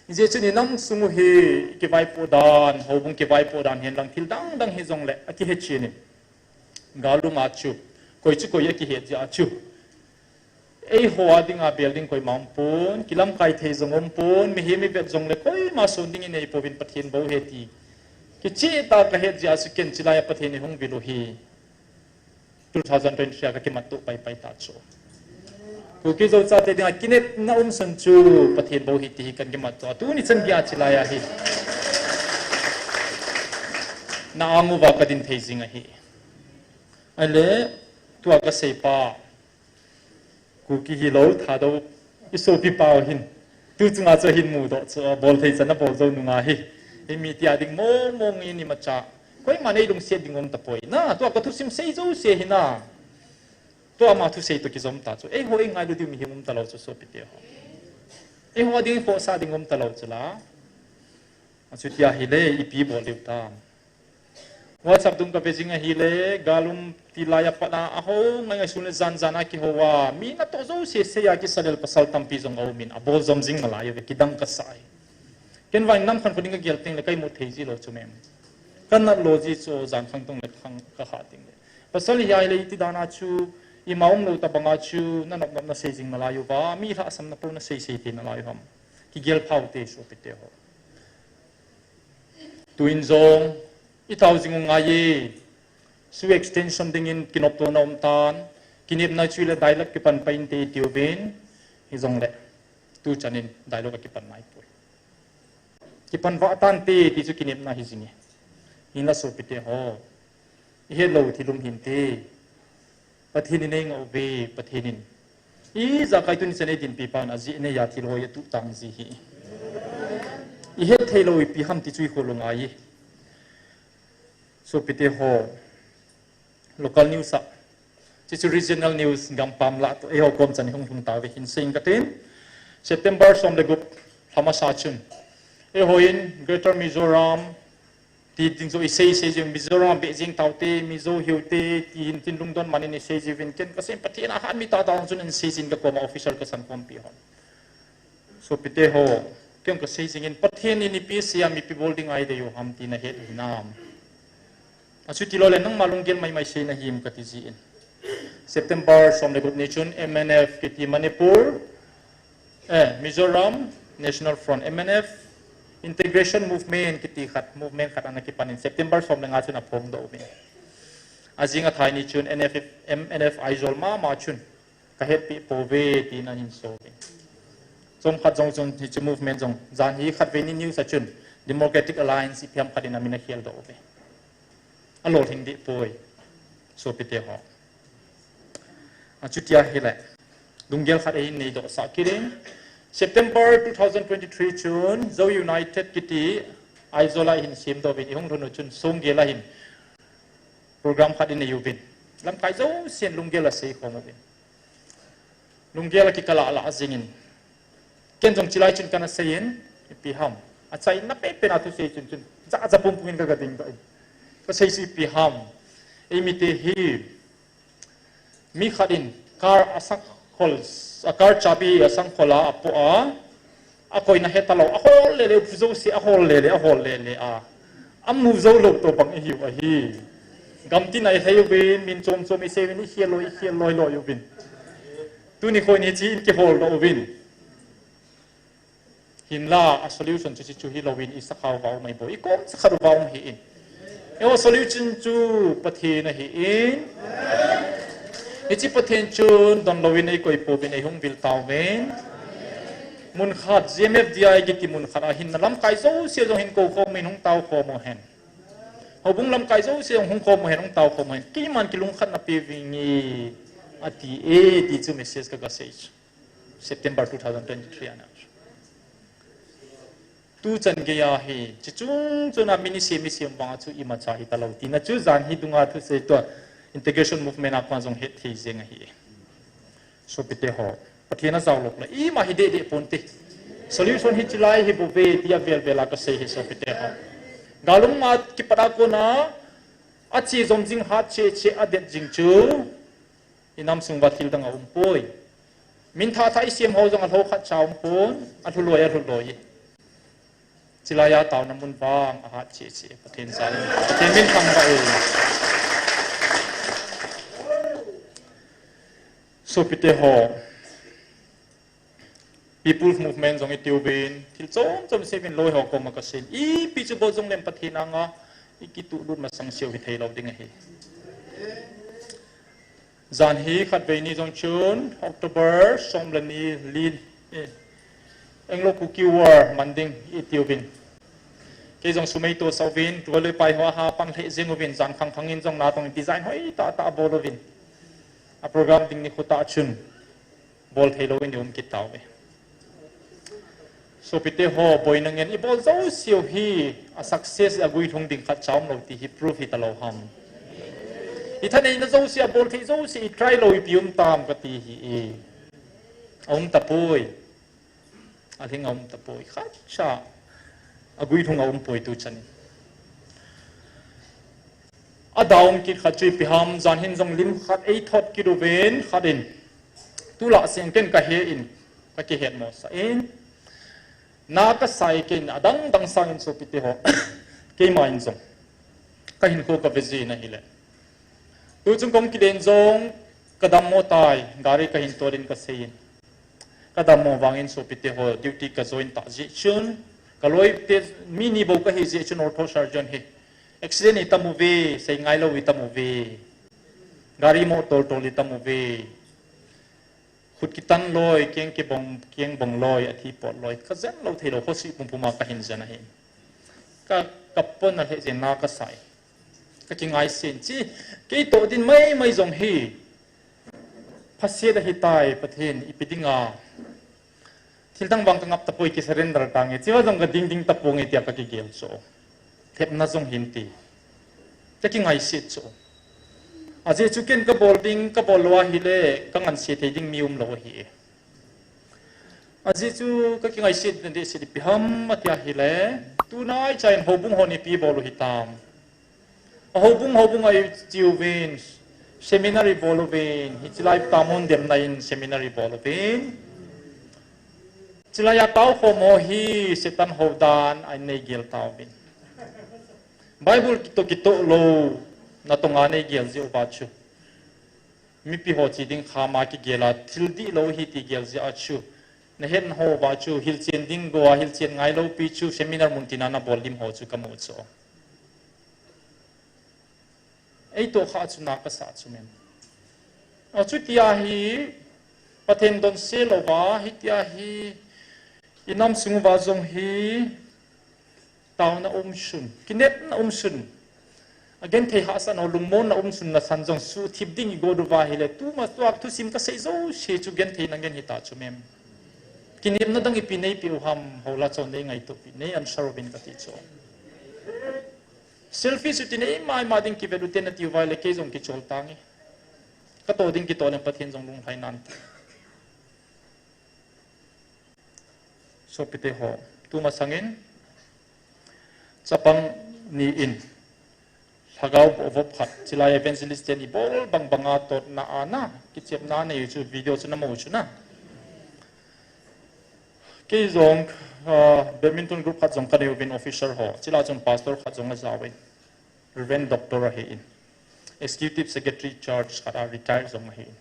Hijeh chun inam sung u hi kivaipoh dan, houbung kivaipoh dan hihen lang thil dang dang hijongle, akihechen in. Galum a chu, koi chu koi akihet jeh a chu. Eiho a dinga bel ding koima umpon, kilamkai thei jong umpon, mihem ivet jongle koima son ding inei pouvin Pathen bou ahi ti. Kicheh tah kahet jeh a chu ken chulai a Pathen eihung vil u hi. Two thousand twenty-three a kakimat toh paipai ta chu. Kuki Zo chate dinga kinepna umsun chu Pathen bou ahi ti hi kakimat toh. Tuni chan geiya chulai a hi. Na anguva kadin thei jing ahi. Ahile, tua kasei pa. Kuki hilou, Thadou, isopi pau hin. Tu chunga chu ahin mudoh chu, bol thei chan abol jou nunga hi. Hi mite a ding mong mong in imacha. Koiman eilungset ding um tapoi. Na, tua kathusim sei jouse hi na. Tua ama thusei toh kijom ta chu. Eiho eingailu diu mihem um talou chu sopite ho. Eiho a ding khohsah ding um talou chu la. Achuti ahile, ipi bol diu tam. WhatsApp dung kave jing ahile, galum tilai a pat a, aho ngai ngai sun le jan jan a kihou a, mi natoh jouse sei a kisalel pasal tampi jong aum in, abol jom jing nalai uve, kidang kasah e. Ken vang nam khankho ding kagel tengle, ka imut thei ji lou chu mem. Kanat lou ji chu jan khangtung le khang kaha tengle. Pasal hi ahile iti dan a chu, ima umlou tabang a chu, nanop nop nasei jing nalai uva, mi lhahsamna pou nasei sei thei nalai u ham. Kigel phau te sopite ho. Tuin jong, itao jing u ngai e, SoO extension dingin kinoptoh na um tan, kinepna chu le dialogue kipan pai inte itiuvin, hijongle, tu chan in dialogue akipan naipoi. Kipan vah tante ti chu kinepna hi jing e. Hinla sopite ho. Ihet lou thil um hinte. Pathen in eingah uve, Pathen in. Ijakai tuni chan eidinpi pan ajeh neiya thil hoi atuh tang ji hi. Ihet thei lou ipi ham ti chu ikholou ngai e. Sopite ho. Local news a. Chuchu regional news gampam lah toh eiho kom chan hung hung tauve hin sing katin. September som le gup lha masa chun. Eiho in Greater Mizoram ti ding chu isei sei jing Mizoram beh jing taute, Mizo hiute, ti hin tin lungdon man in isei jiuvin ken kasei Pathen a hat mi tah tah chun in sei jing kakoma official kasan khompi hon. Sopite ho, ken kasei jingin Pathen in ipi asei a mipi bol ding a eidei u ham ti nahet u hinam. Achuti lou le nangma lunggel mai mai sei nahim kati jin. September som le gup ni chun M N F kiti Manipur, eh, Mizoram National Front, M N F, Integration Movement kiti khat, movement khat ana kipan in September som le nga chun aphongdoh uvin. Ajing athai ni chun N F F, M N F Aizawl mama chun kahetpi pouve tin ahin so uvin. Chomkhat jong chun hiche movement jong jan hi khatvei ni news a chun Democratic Alliance ipi ham khat in amin akheldoh uve. Alolhing deh poi. Sopite ho. Achuti ahile. Lunggel khat ahin neidoh sah kit in. September two thousand twenty-three chun Zo United kiti Aizawl a ihin semdoh uvin ihung lhun u chun songgel a hin program khat inei uvin. Lamkai jousen lunggel asei khom uvin. Lunggel akikal a alah jingin. Ken jong chulai chun kana seiyin, ipi ham. Achaina penpen a thusei chun chun. Ja ja pum pum in kaga dingdoh in. Kasei chu ipi ham. Eimite hi. Mi khat in car asang khol, a car chabi asang khol a apoh a. Akoina hetalou, ahol lele, uphu jouse ahol lele, ahol lele a. Amu jou lou toh bang ihiu ahi. Gamtin a ilhei uvin, min chom chom isei uvin, ikhel loi, ikhel loi loi uvin. Tuni khoin hiche in kiholdoh uvin. Hinla, a solution chu, chu, chu hilouvin, isakhao uva um ahi bou. Ikom sakhat uva um ahin. Eiho solution chu Pathen ahin. Hiche Pathen chun donlouvin eikoi pouvin eihung vil tauvin. Mun khat, G M F D I kiti mun khat a hin na lamkai jouse jong hin kou khom in hung tao khom uhen. Houbung lamkai jouse hung khom hen, hung tao khom hen. Keiman kilungkhat na pe vinge ati e, ti chu message ka ga sei chu. September two thousand twenty-three ana. Tu chan gei a hi, chi chung chun a mini sem, mi sem vang a chu imacha hi talou. Tina chu jan hi dunga thusei tua integration movement a kon jong het thei jeng ahi. Sopite ho, Pathen a jao lou le, ima hi deh deh ponte. Solution hi chilai hi bou ve, tia vel vel a ka sei hi sopite ho. Galung ma kipat a kona, a chi jom jing hat che che a det jing chu. I nam sung uva thil dang a um poi. Min thah thah i sem ho jong a lho khat cha um pon, a lhu loi, a lhu loi. Chilai a taona mun vang a hat che che, Pathen jal in, Pathen min thang ba e. Sopite ho, People's Movement jong i tiuvin, thil chom chom seuvin loi ho koma ka sei. Ipi chu bol jong lem Pathen anga i kituh lut masang seu hi thei lou ding ahi. Jan hi khatvei ni jong chun, October som le ni li, eh, Anglo Kuki War man ding i tiuvin. Kei jong sumei to sauvin, tualoi pai ho a ha pang lheh jeng uvin, jan khang khang in jong natong design hoi tah tah bol uvin. A program ding ni khu tah chun, bol thei lou in i um kit tauve. Sopite ho, boina ngen i bol jouse u hi, a success a guilhung ding khat cha um lou ti hi proof hi talou ham. I thaneina jouse, a bol thei jouse, i try lou ipi um tam ka ti hi e. A um tapoi. A lhing a um tapoi. Khat cha. A guilhung a um poi tu chan in. A down kit khat chu ipi ham, jan hin jong lim khat ei thot kit uvin, khat in. Tulai seng ken ka he in, ka kihet mo sa in. Na ka sai ken, a dang dang sang in sopite ho. Keima in jong. Ka hinkho ka ve jin ahile. Tu chung kong kiden jong, ka dammo tai, gari ka hin tol in ka sei in. Ka dammo vang in sopite ho, duty ka join ta jeh chun. Ka loi te, mi ni bou ka hi jeh chun ortho surgeon hi. Accident i tam uve, sei ngai lou i tam uve. Gari mo tol tol i tam uve. Khut kitan loi, keng kibong, keng bong loi, a thi pot loi. Ka jen lou thei lou, hospital pum pum a ka hin jen ahi. Ka, ka pon a lheh jeng na ka sai. Ka kingai sen chi. Kei toh din mai mai jong hi. Phaset ahi tai, Pathen, ipi dinga. Thil dang vang ka ngap tapoi, ki surrender tange. Chiva jong ka ding ding taponge tia ka kigel chu. Thepna jong hin ti. Ka kingaiset chu. Ajeh chu ken ka bol ding, ka bol lou ahile, ka nganse thei ding mi um lou ahi. Ajeh chu ka kingaiset na dehset ipi ham ati ahile, tunai chan houbung hon ipi bol u hitam. A houbung, houbung a i chi uvin, seminary bol uvin, hichi lai tam hon demna in seminary bol uvin. Chilai a tao khom ho hi Satan hou dan a nei gel tauvin. Bible kitoh kitoh lou, na tonga nei gel jeh uva chu. Mipi ho chi ding khama kigel a, thil dihlou hi ti gel jeh a chu. Na het ho uva chu, hilchen ding go a, hilchen ngai lou pi chu, seminar mun tina na bol lim ho chu ka mu chu. Ei toh kha chu na ka sa chu mem. A chutia hi, Pathen donse louva, hitia hi, i nam sung uva jong hi, taona um sun, kinepna um sun. A genthei hahsatna lungmonna um sun na san jong suhthip ding i go uva ahile, tuma tua thusim ka sei jouse chu genthei na ngen hita chu mem. Kinepna dang ipi nei pe u ham, hola chon nei ngaito pi, nei answer uvin ka ti chu. Selfish u ti nei mai ma ding kivet u te na ti uva ahile, kei jong kichol tange. Ka toh ding kitoh leng Pathen jong lunglhai nante. Sopite ho, tuma sangin, chapang ni in, lhagao boh vop khat, chilai evangelist ten i bol bang banga totna ana, kichepna nei u chu video chu na mu u chu na. Kei jong, ah, badminton group khat jong ka nei uvin officer ho, chila chun pastor khat jong a jauvin. Reverend Doctor ahi in. Executive Secretary Church khat a retire jong ahi in.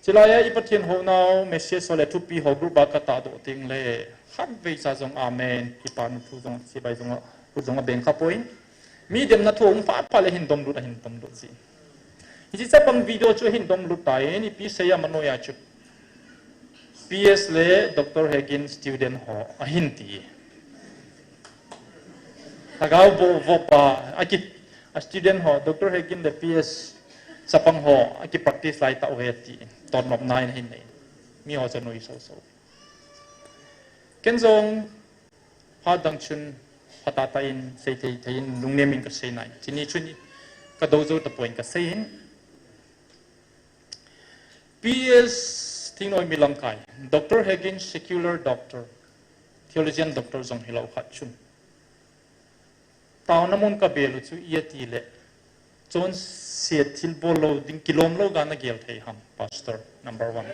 Chilai a i Pathen hounau message ho le thupi ho group a ka tahdoh teng le, khatvei cha jong amen, kipana thu jong, chibai jong, thu jong a beng kha poi. Mi demna thu hung pha pha le hin domlut a hin domlut ji. Hichi chapang video chu hin domlut tai, ipi sei a manoia chu. P S le Doctor Hagin student ho ahin ti. Lhagao boh, boh pa, a ki, a student ho, Doctor Hagin le P S chapang ho, a ki practice lai tau he ti, totnopna in hin nei. Mi ho chu anui soso. Ken jong, phat dang chun, phatah tah in, sei thei thei in, lungnem in ka sei nai. Chuni chun, ka do jou tapon ka sei in. P S Thingnoi Milangkai, Doctor Hagin, secular doctor, theologian doctor jong hilou khat chun. Taona mun ka bel u chu iti le, chonset thilbol lou ding, kilom lou ga na gel thei ham, Pastor, number one.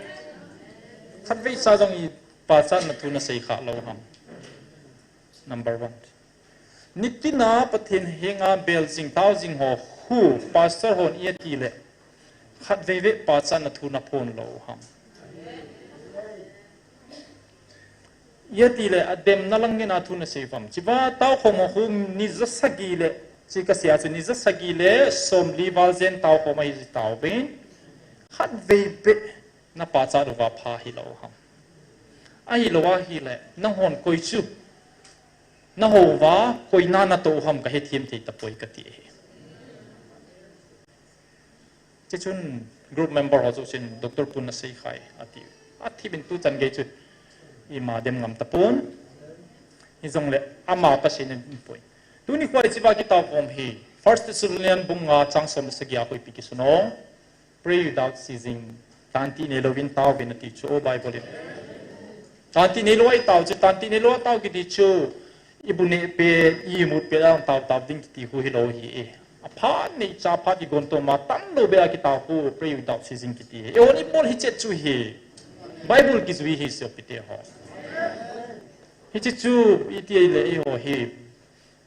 Khatvei cha jong i pachatna thu na sei kha lou ham, number one. Nitina Pathen henga bel jing tao jing ho khu, Pastor hon iti le, khatvei vei pachatna thu na phon lou ham. Iti le, ademna lang ngen a thu na sei vam. Chiva tao khom ho khu ni ja sagi le, chi ka sia chu ni ja sagi le, somli val jen tao khom ahi ji tao vin. Khatvei vei na pachat uva pha hilou ham. Ahilou ahile, na hon koi chu. Na houva, koi na na to ham ka hethem thei tapoi ka ti hi. Chuchun group member ho chu sin Doctor Pun na sei khai, ati. Athi bin tu chan gei chu. Ima dem ngam tapon. Hijongle, ama ka sei na poi. Tuni khoi chiva kitao khom hi. First Thessalonians bung nga chang som le sagi a koi pi kisun o. Pray without ceasing. Tanti nei louvin tao vin ati chu o Bible in. Tanti nei lou a i tao chu, tanti nei lou a tao kiti chu. I bu neh pe, i mut pe a tao tao ding kiti hu hilou hi e. Aphat nei cha phat i gon to ma tam lou be a kitao hu pray without ceasing kiti hi. E hon i bol hi chet chu hi. Bible kijui hi sopite ho. Hichi chu iti le i ho hi.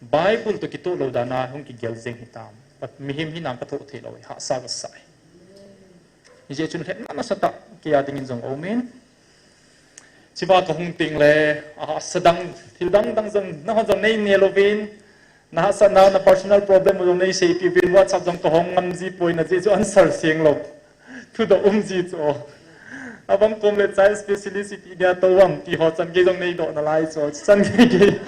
Bible to kitoh lou dan a hung kigel jeng hitam. But mihem hina ka thoh thei lou, hahsa ka sa. Hijeh chun lhepna nasatah kei a dingin jong aumin. Chiva ka hung teng le, a hahsa dang, thil dang dang jong, nahon jong nei neh louvin, na hahsatna, na personal problem jong nei seipeh uvin, WhatsApp jong ka hong ngam ji poi na jeh chu answer seng lou. Thudoh um ji chu. Abang kom le child specialist ipi dia tou am ti ho chan gei jong nei doh nalai chu. Chan gei gei.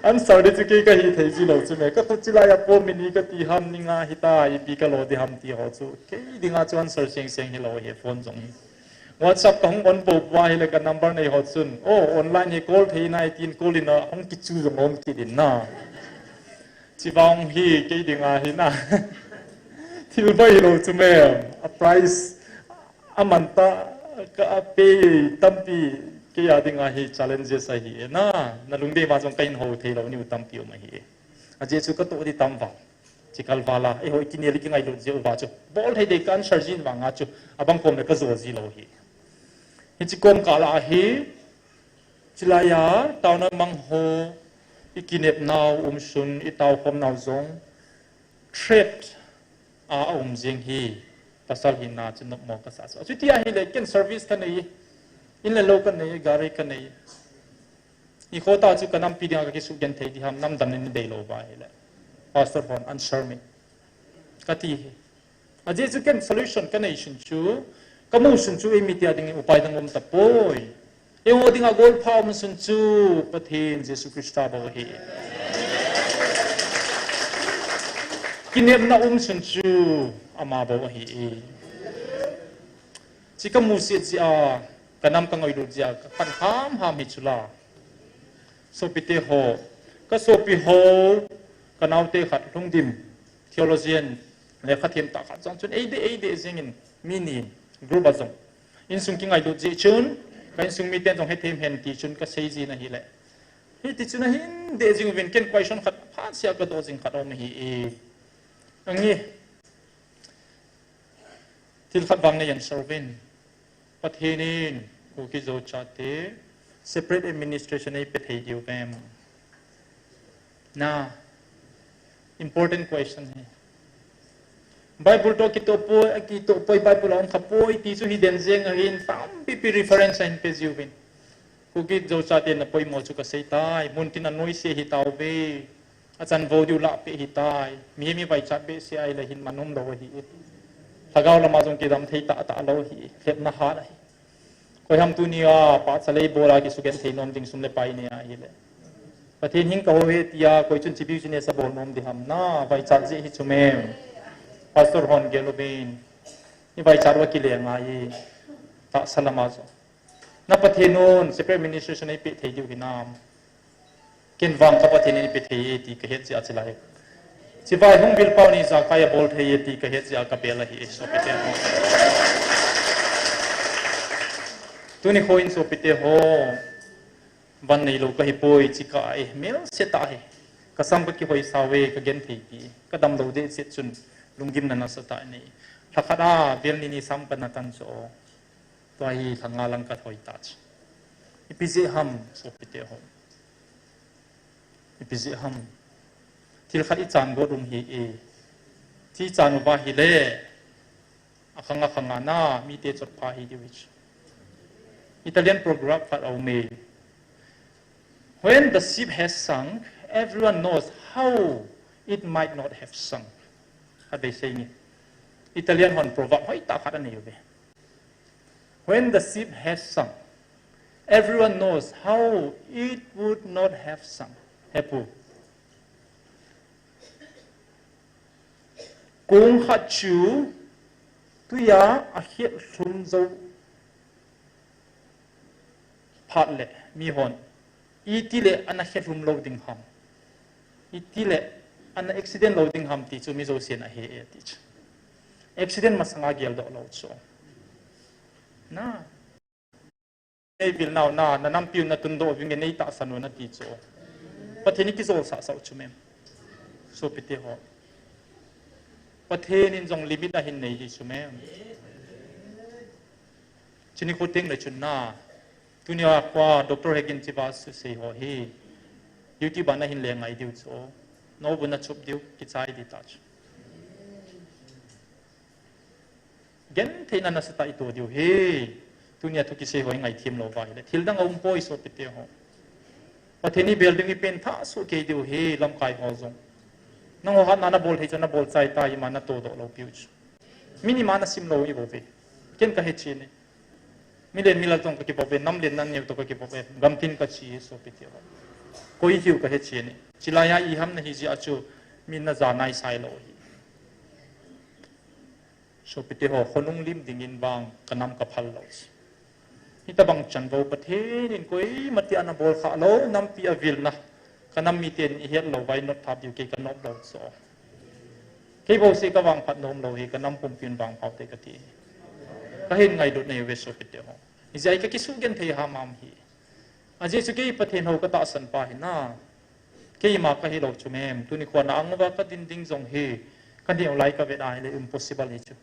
Answer di chu kei ka hi thei ji lou chu me. Ka thu chilai a po mini ka ti ham ni nga hita ipi ka lo di ham ti ho chu. Kei dinga chu answer seng seng hilou hi phone jong hi. WhatsApp ka hung on po pa hile ka number nei ho chun. Oh, online hi call thei nai tin call in a hung kichu jong um kit in na. Chivang hi kei dinga hi na. Thil bai lou chu me. A price a man ta ka a pay tampi kei a dinga hi challenges ahi e na. Na lungdei ma jong ka in ho thei lou ni u tampi um ahi e. A jeh chu ka toh di tam vang. Chi kal vala, e hoi kine li ki ngai lut jeh u va chu. Bol thei dei ka answer jin vanga chu. Abang kom le ka jo ji lou hi. Hichi kom kala hi. Chilai a, taona mang ho, i kinep nau, um sun, i tao khom nau jong, threat a, a um jeng hi, pasal hina chu nop mo ka sa chu. Chuti ahile, ken service ka nei, in le lo ka nei, gari ka nei. I kho ta chu ka nampi dinga ka kisugenthei di ham, namdang in dei lou va hile. Pastor hon answer me. Ka ti hi. A jeh chu ken solution ka nei sun chu, ka mu sun chu eimi tia ding upai dang um tapoi. Eiho dinga golpha um sun chu Pathen Jesu Christa bou ahi. Kinepna um sun chu ama bou ahi. Chi ka musit jeh a, ka nam ka ngailut jeh a, ka pan ham ham hi chula. Sopite ho, ka sopi ho, ka naote khat lungdim. Theologian, lekha them tah khat jong chun, eide, eide jengin, mi ni, group a jong. Insung kingailut jeh chun, ka insung miten jong hethem hen ti chun ka sei jin ahile. Hiti chun ahin deh jing uvin ken question khat, phat sia ka doh jing khat um ahi e. Angi, thil khat vang nei answer uvin. Pathen in Kuki Zo chate separate administration ei pe thei diu vem? Na, important question hi. Bible to kitoh poi, kitoh poi Bible a um kha poi ti chu hi den jeng ahin tampi pi reference ahin pe jiuvin. Kuki Zo chate na poimo chu ka sei tai, mun tin a noise hi tauve. A chanvo diu lah peh hi tai. Mihem i vaichat behseh a ahile hin man um lou ahi e. Lhagao lama jong kidam thei tah tah lou ahi e. Lhepna hat ahi. Koi ham tuni a, pahcha lei bol a kisugenthei nom ding sum le pai nei ahile. Pathen hing kaho he tia, koi chun hiche business abol nom ding ham na, vaichat jeh hi chu mem. Pastor hon gel uvin. Ni vaichat uva kile ngai. Tahsa lama chu. Na Pathen un, separate administration eipeh thei diu hinam. Ken vang ka Pathen in eipeh thei e ti kahet jeh a chulai. Hiche vaihung vilpau ni ijakai abol thei e ti kahet jeh a kabel ahi e, sopite ho. Tuni kho in sopite ho. Van neilou kahipoi, chika e, melse tah e. Kasam kakihoi sao e, kagenthei pi. Kadamlou deh chet chun, lunggimna nasatah nei. Lhakhat a, vel ni ni sam kana tan chu. Tua hi lha nga lang kahoi ta chu. Ipi jeh ham, sopite ho. Ipi jeh ham. Thil khat ichan got um hi e. Hiche ichan uva hile. Akhang akhang a na, mite chotpha hi diu hi chu. Italian proverb khat aum e. When the ship has sunk, everyone knows how it might not have sunk. Khatvei sei nge. Italian hon proverb hoitah khat anei uve. When the ship has sunk, everyone knows how it would not have sunk. Hepu. Kong khat chu tuiya akhet lhum jou phat le mihon itile ana khet lhum lou ding ham, itile ana accident lou ding ham ti chu mi jousen ahe e ti chu. Accident masanga geldoh lou chu. Na. Nei vil nau na, na nampiu natundoh vinge, nei tahsan u nati chu. Pathen in kijolsah sah u chu mem. Sopite ho. Pathen in jong limit ahin nei hi chu mem. Chuni kho teng le chun na. Tunia kho Doctor Hegin chiva susei ho hi. YouTube a nahin le ngai diu chu. Nobu nachup diu, kichai di ta chu. Gentheina nasatah ito diu hi. Tunia thu kisei ho ingaithem lou va hile. Thil dang aumpoi sopite ho. Pathen in bel ding ipen tha sukei diu hi lamkai ho jong. Nangho hatna nabol thei chu nabol chai ta ima natodoh lou piu chu. Min ima nasim lou ibol ve. Ken kahe chini. Milen milal tong kakibol ve, namlen naneo tong kakibol ve. Gamtin kachi sopite ho. Koi hiu kahe chini. Chilai a iham nahi jeh a chu min naja naisai lou hi. Sopite ho, khonung lim dingin vang kanam kaphal lou. Hitabang chanvou Pathen in koima tia nabol kha lou, nampi avilna. Kanam miten ihet lou vai not thap diu kei kanop lou chu. Kei bouseh kavangphat nom lou hi, kanam pumpi in vangphat te kati. Kahin ngailut nei uve sopite ho. Ijeh a kakisugenthei hamham hi. Ajeh chu kei Pathen hou katahsan pa hi na. Keima kahilou chu mem, tuni kho na ang uva kadin ding jong hi, kaneo lai kavet a hile impossible hi chu.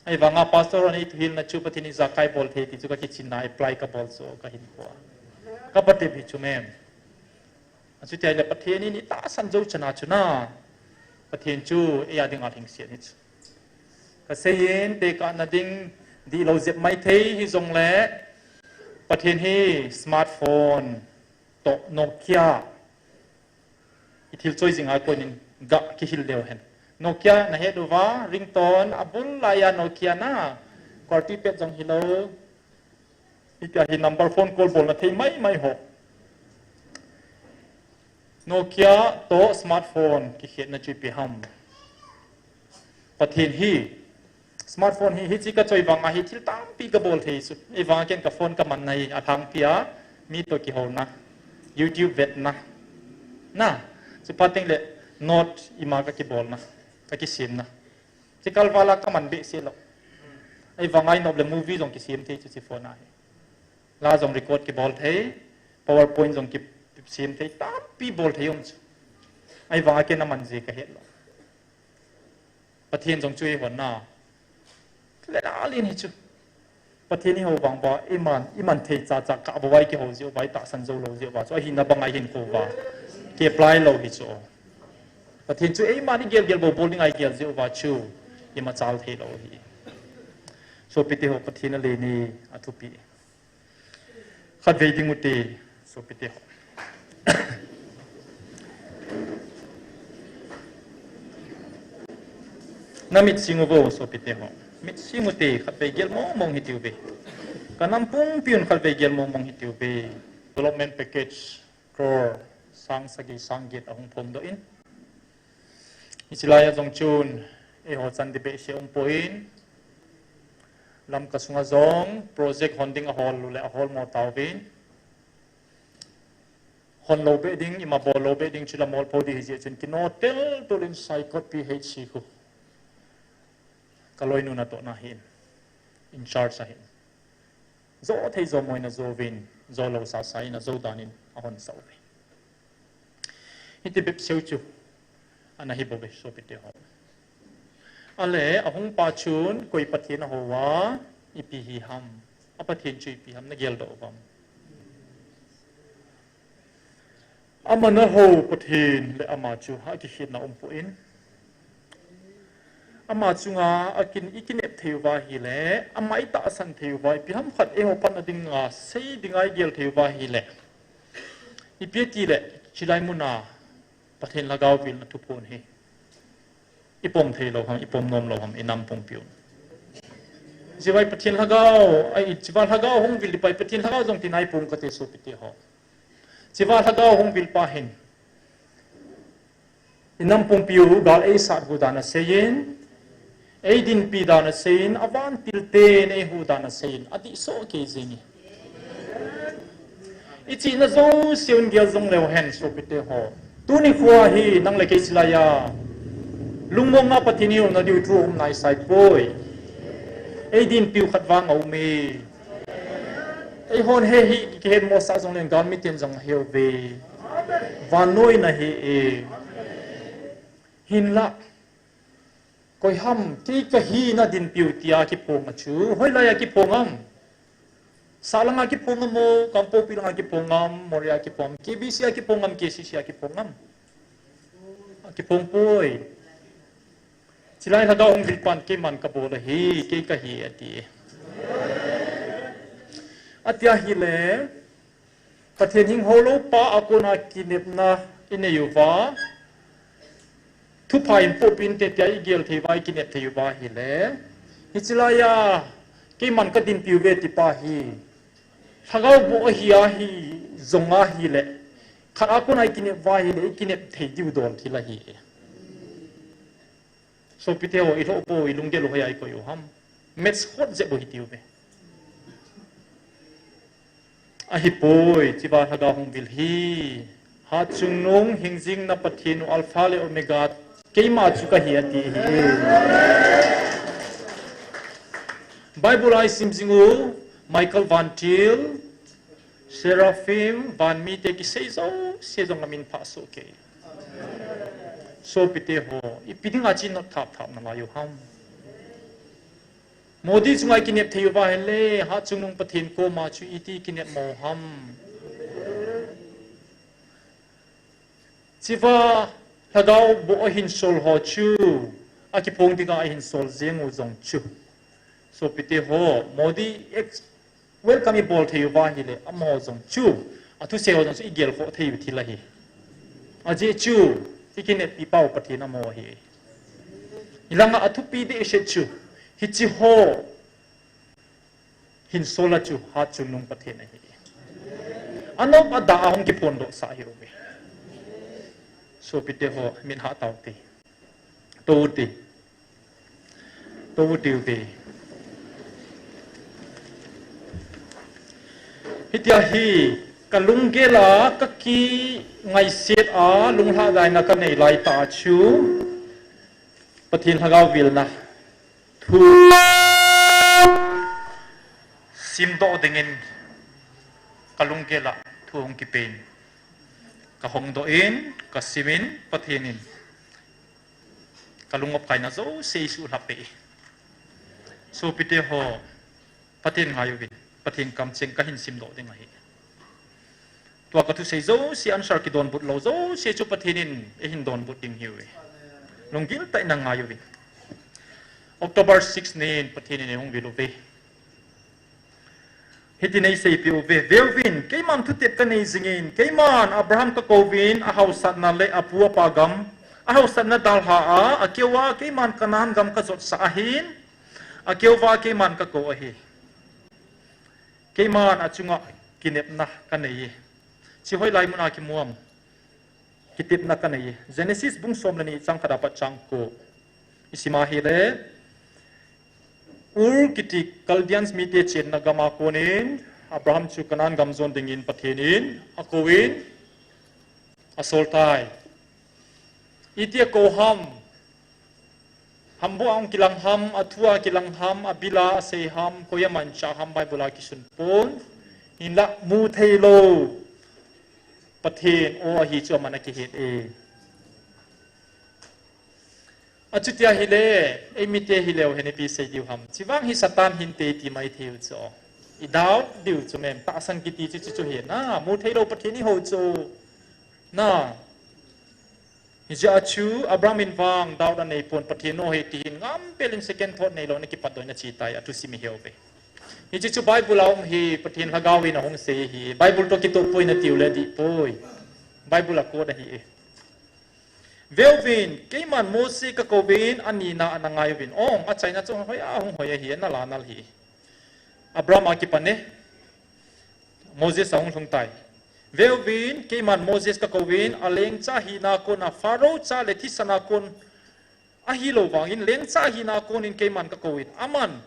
Ahivanga pastor hon eithuhilna chu Pathen in ijakai bol thei ti chu kakichinna apply kabol chu kahinkho a. Kapatep hi chu mem. Achuti ahile Pathen in itahsan jou chana chu na. Pathen chu eia dinga lhingset hi chu. Kaseiyin tekahna ding dihlou jep maithei hijongle Pathen hi smartphone toh Nokia ithil choi jing a konin ga kihil leu hen. Nokia nahet uva, ringtone abul laiya Nokia na, QWERTY pad jong hilou. Hitia hi number phone call bolna thei maimai ho. Nokia toh smartphone kikhetna chu ipi ham. Pathen hi smartphone hi, hiche kachoi vanga hi thil tampi kabol thei chu. Ahivanga ken kaphone kamanna hi alhangpia, mi toh kihouna, YouTube vetna. Na, chuphat tengle note ima kakibolna, kakisemna. Hiche kalvala kaman behseh lou. Ahivanga inop le movie jong kisem thei chu hiche phone a hi. La jong record kibol thei, PowerPoint jong kisem thei, tampi bol thei um chu. Ahivanga ken aman je kahet lou. Pathen jong chu eihon na. Lenalin hi chu. Pathen ihou vang uva, iman, iman thei chacha kah bou a ikihou jeh uva, itahsan jou lou jeh uva chu. Ahina banga ihinkho uva. Ki-apply lou hi chu. Pathen chu eiman igelgel bou bol dinga igel jeh uva chu. Imachal thei lou hi. Sopite ho Pathen alen e, athupi. Khatvei ding ute, sopite ho. Namit sing uvo, sopite ho. Mit sing ute, khatvei gel mongmong hitiuve. Kanam pumpiun khatvei gel mongmong hitiuve. Development package, crore, sang sagi sang get ahung phongdoh in. Hiche laiya jong chun, eiho chan ding behseh umpon, Lamka sunga jong project hon ding ahol uleh ahol mo tauvin. Hon lou beh ding, ima bol lou beh ding chu la mol po ding hijeh chun kino tel tolin Saikot P H C khu ka loinu natohna hin, in charge ahin. Jo thei jo moina jouvin, jo lou sasa in ajo danin ahon sah uve. Hiti bep seu chu ana hi bouve sopite ho. Ale, ahung pa chun koi Pathen ahou a, ipi hi ham. A Pathen chu ipi ham na geldoh uvam. Aman ahou Pathen le ama chu akikhetna umpon. Ama chunga akin, ikinep thei uva ahile, ama itahsan thei uva, ipi ham khat eiho panna dinga sei dinga igel thei uva ahile. Ipi atile, chilai muna Pathen lhagao vilna thuphon hi ipom thei lou ham, ipom nom lou ham, inam pumpiu. Chivai Pathen lhagao, ai, chiva lhagao hung vil dipai Pathen lhagao jong tina ipom kate sopite ho. Chiva lhagao hung vil pa hin, inam pumpiu gal eisat hu dan aseiyin, eidinpi dan aseiyin, avantil ten eihu dan aseiyin, adih soh kei jenge. Ichihna jouse un gel jong leu hen sopite ho. Tuni khoa hi nang le kei chilaiya lungmong a Pathen iumna diu thu um naisai poi. Eidinpiu khat vang aume. Eihon he hi kihet mosah jongleng galmiten jong ahe uve. Vannoina ahi e. Hinlah. Koi ham, kei kahi nadinpiu tia kiphong a chu. Hoilaiya kiphong am? Sahlanga kiphong am o, Kangpokpi langa kiphong am, Moreh a kiphong am, K B C a kiphong am, K C C a kiphong am? Akiphong poi. Chilai lhagao hung vil pan keiman kabol ahi, kei kahi ati. Ati ahile, Pathen hing hou lou pa a kona kinepna inei uva, thupha in pohpin te tia igel thei uva, ikinep thei uva ahile. Hiche laiya, keiman kadinpiu ve tipa hi. Lhagao boh ahi ahi, jong ahile. Khat a kona ikinep uva ahile, ikinep thei diu dol thil ahi. Sopite ho, ilhoh bou, ilunggel u hoiya ikoi u ham. Maths hot jeh bou hitiu ve. Ahipoi, chiva lhagao hung vil hi. Hatchungnung hingjing na Pathen u Alpha le Omega, keima chu kahi ati hi. Bible a isim jing u, Michael vantil, Seraphim, vanmite kisei jouse jong amin phah soh kei. Sopite ho, ipi dinga chi not thap thap nalai u ham. Modi chunga ikinep thei uva ahile, Hatchungnung Pathen koma chu iti kinep mo ham. Chiva lhagao boh ahin sol ho chu, akiphong dinga ahin sol jeng u jong chu. Sopite ho, Modi ex-, welcome ibol thei uva ahile, amaho jong chu, athusei ho jong chu igel khoh thei u thil ahi. Ajeh chu, ikineppi pau Pathen amaho ahi. Hilanga athupi behseh chu, hiche ho, hin sola chu Hatchungnung Pathen ahi. Anop ada a hung kiphondoh sah ahiuve. Sopite ho, min hah taute. Tou te. Tou te uve. Hitia hi, kalunggel a, kakingaiset a, lunglhadaina kanei laitah a chu, Pathen lhagao vilna thu simdoh dingin kalunggel a thu hung kipen. Kahongdoh in, kasimin, Pathen in kalung opkaina jouse eisuhlhap peh e. Sopite ho, Pathen ngaiuvin, Pathen kamcheng kahin simdoh ding ahi. Tua kathusei jouse answer kidonbut lou jouse chu Pathen in eihin donbut ding ahiuve. Lunggil tah in nangaiuvin. October six nin Pathen in eihung vil uve. Hitin eiseipeh uve, veuvin, keiman thutep kanei jingin, keiman Abraham kakouvin, ahaosatna le apu apa gam, ahaosatna dalha a, akeuva keiman Canaan gam kajotsah ahin, akeuva keiman kakou ahi. Keiman achunga kinepna kanei e. Hiche hoilai muna kimu am? kitepna kanei. Genesis bung som le ni chang khat apat chang ko. Isima hile, Ur kiti Chaldeans mite chenna gama konin, Abraham chu Canaan gam jon dingin Pathen in akouvin, asol tai. Iti akou ham, hambu a hung kilang ham, athua kilang ham, abila asei ham, koi a mancha ham, Bible a kisun pon, hinla mu thei lou Pathen o ahi chu aman akihet e. Achutia hile, eimite hileu hen ipi sei diu ham. Chivang hi Satan hinte ti mai thei u chu. I doubt diu chu mem, tahsan kiti chu chu chu hi na, mu thei lou Pathen i ho chu. Na. Hijeh a chu Abraham in vang doubt anei pon, Pathen o hi tihin ngam pelin second thought neilou na kipat doh na chi tai, athusim i heu ve. Hiche chu Bible a um hi, Pathen Lhagao in ahung sei hi. Bible to kitoh poi na tiu le dih poi. Bible a quote ahi e. Veuvin, keiman Mose kakouvin, anina ana ngai uvin. Ong, achaina chu hoi a, hung hoi ahi, ana la nal hi. Abraham a kipan e. Moses ahung lhung tai. Veuvin, keiman Moses kakouvin, alengcha hina kon a Pharaoh cha le thisan a kon ahilou vangin, lengcha hina konin keiman kakouvin. Aman,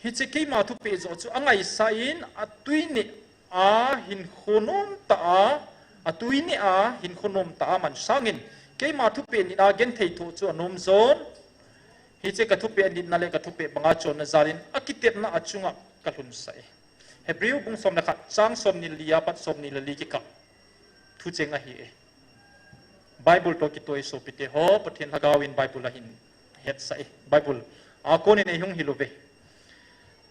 hiche keima thupeh joh chu angaisah in, atui neh a hinkho nom tah a, atui neh a hinkho nom tah a man sangin, keima thupeh nit a genthei thoh chu anom jon. Hiche ka thupeh nitna le ka thupeh banga chonna jalin, akitepna achunga kalhunsah e. Hebrew bung som le khat, chang som ni le li apat som ni le li kikah. Thucheng ahi e. Bible to kitoh e sopite ho, Pathen Lhagao in Bible ahin hetsah e. Bible a konin eihung hil uve.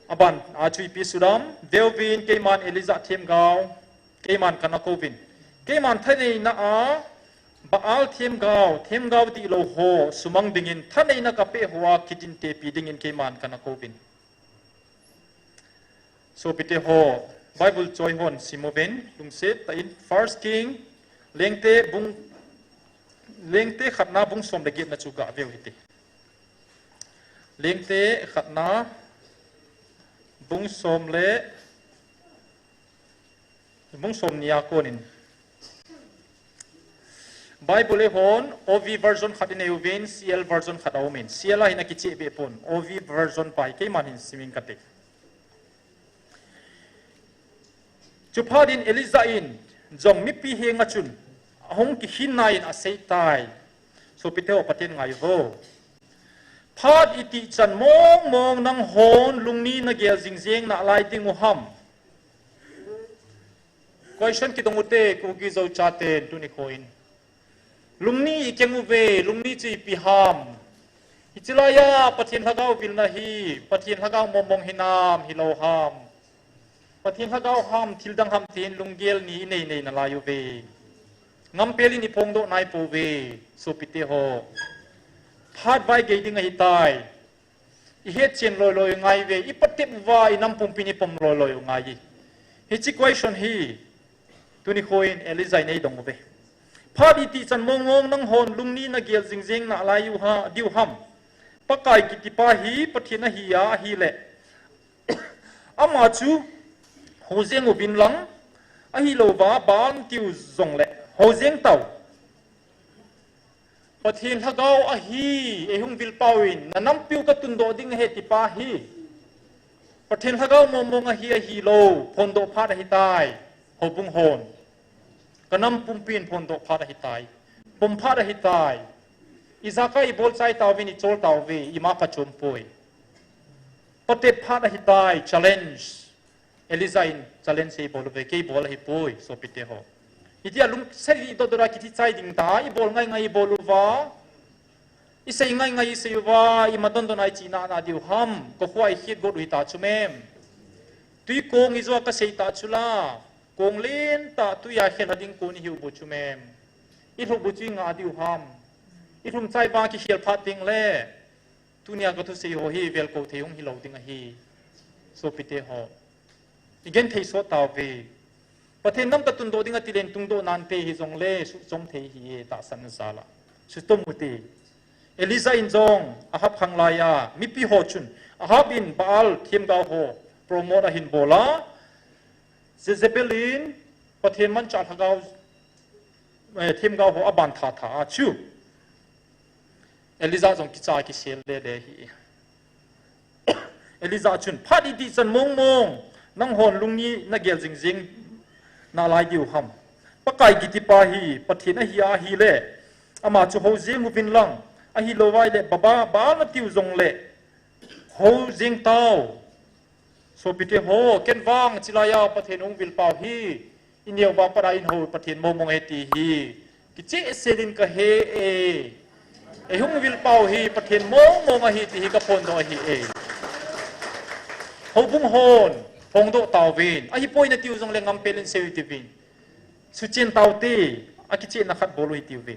Aban a chu ipi sudam, veuvin keiman Elijah themgao, keiman kana kouvin. Keiman thaneina a, Baal themgao, themgao dihlou ho sumang dingin, thaneina kapeh hoa kidintepi dingin keiman kana kouvin. Sopite ho, Bible choi hon sim uvin, lungset tah in First King, Lengte bung, Lengte khatna bung som le getna chu gah veu hite. Lengte khatna bung som le, bung som ni a konin. Bible eihon O V version khat inei uvin, C L version khat aumin. C L a hin akicheh be pon. O V version pa hi keiman hin simin kate. Chuphat in Elijah in jong mipi henga chun ahung kikhinna in asei tai. Sopite ho, Pathen ngai uvo. Phat itih chan mong mong nanghon lungni nagel jing jeng nalai ding u ham. Question kidong ute, Kuki Zo chaten tuni khoin. Lungni ikeng uve, lungni chu ipi ham. Hiche laiya Pathen Lhagao vilna hi, Pathen Lhagao mong mong hinam, hilou ham. Pathen Lhagao ham, thil dang ham tin lunggel ni inei nei nalai uve. Ngam pelin iphongdoh nai pouve, sopite ho. Phat vai gei ding ahitai. Ihet chen loi loi u ngai uve, ipatep uva inam pumpin ipom loi loi u ngai e. Hiche question hi, tuni khoin Elijah in eidong uve. Phat itih chan mong mong nanghon lungni nagel jing jeng nalai u ha, diu ham. Pakai kitipa hi Pathen ahi a, ahile. Ama chu hou jeng uvin lang, ahilouva Baal tiu jongle hou jeng tau. Pathen Lhagao ahi, eihung vil pau in, nanampiu katundoh ding ahi tipa hi. Pathen Lhagao mong mong ahi, ahilou, phondoh phat ahitai, houbung hon. Kanam pumpin phondoh phat ahitai, pom phat ahitai. Ijakai ibol chai tauvin, ichol tauve, ima phachom poi. Patep phat ahitai, challenge. Elijah in challenge hi bol uve, kei bol ahipoi, sopite ho. Hitia lungset idot dot a kithi chai ding ta, ibol ngai ngai ibol uva. Isei ngai ngai isei uva, ima don don a ichi nana diu ham, kokhuh a ikhit got u hita chu mem. Tui kong ijo a kasei ta chu la, kong len tah tui a khel ding kon ihiu bu chu mem. Ilhuh bu chu inga diu ham. Ilhum chai vang kikhel phat ding le. Tunia kathusei ho hi velkou thei hung hilou ding ahi. Sopite ho. Igenthei sot tauve. Pathen nam katundoh ding atilen tungdoh nante hijongle suhchom thei ahi e, tahsan jal a. Suhchom ute. Elijah in jong Ahab khanglaiya mipi ho chun, Ahab in Baal themgao ho promote ahin bol a, Jezebel in Pathen manchah lhagao eh, themgao ho aban tha tha a chu Elijah jong kicha kisel le le hi. Elijah chun, "Phat iti chan mong mong, nang hon lungni na gel jing jing nalai diu ham. Pakai kiti pa hi Pathen ahi a ahile, ama chu hou jeng uvin lang, ahilou vai le Baba, Baal na tiu jong le hou jeng tau." Sopite ho, ken vang chilai a Pathen hung vil pau hi, i neo vang pat a in hou Pathen mong mong e ti hi kicheh sel in ka he e. Ei hung vil pau hi Pathen mong mong ahi ti hi ka phondoh ahi e. Houbung hon phongdoh tauvin, ahipoi na tiu jong le ngam pel in sei u tivin. Suchen taute, akichehna khat bol u hitiuve.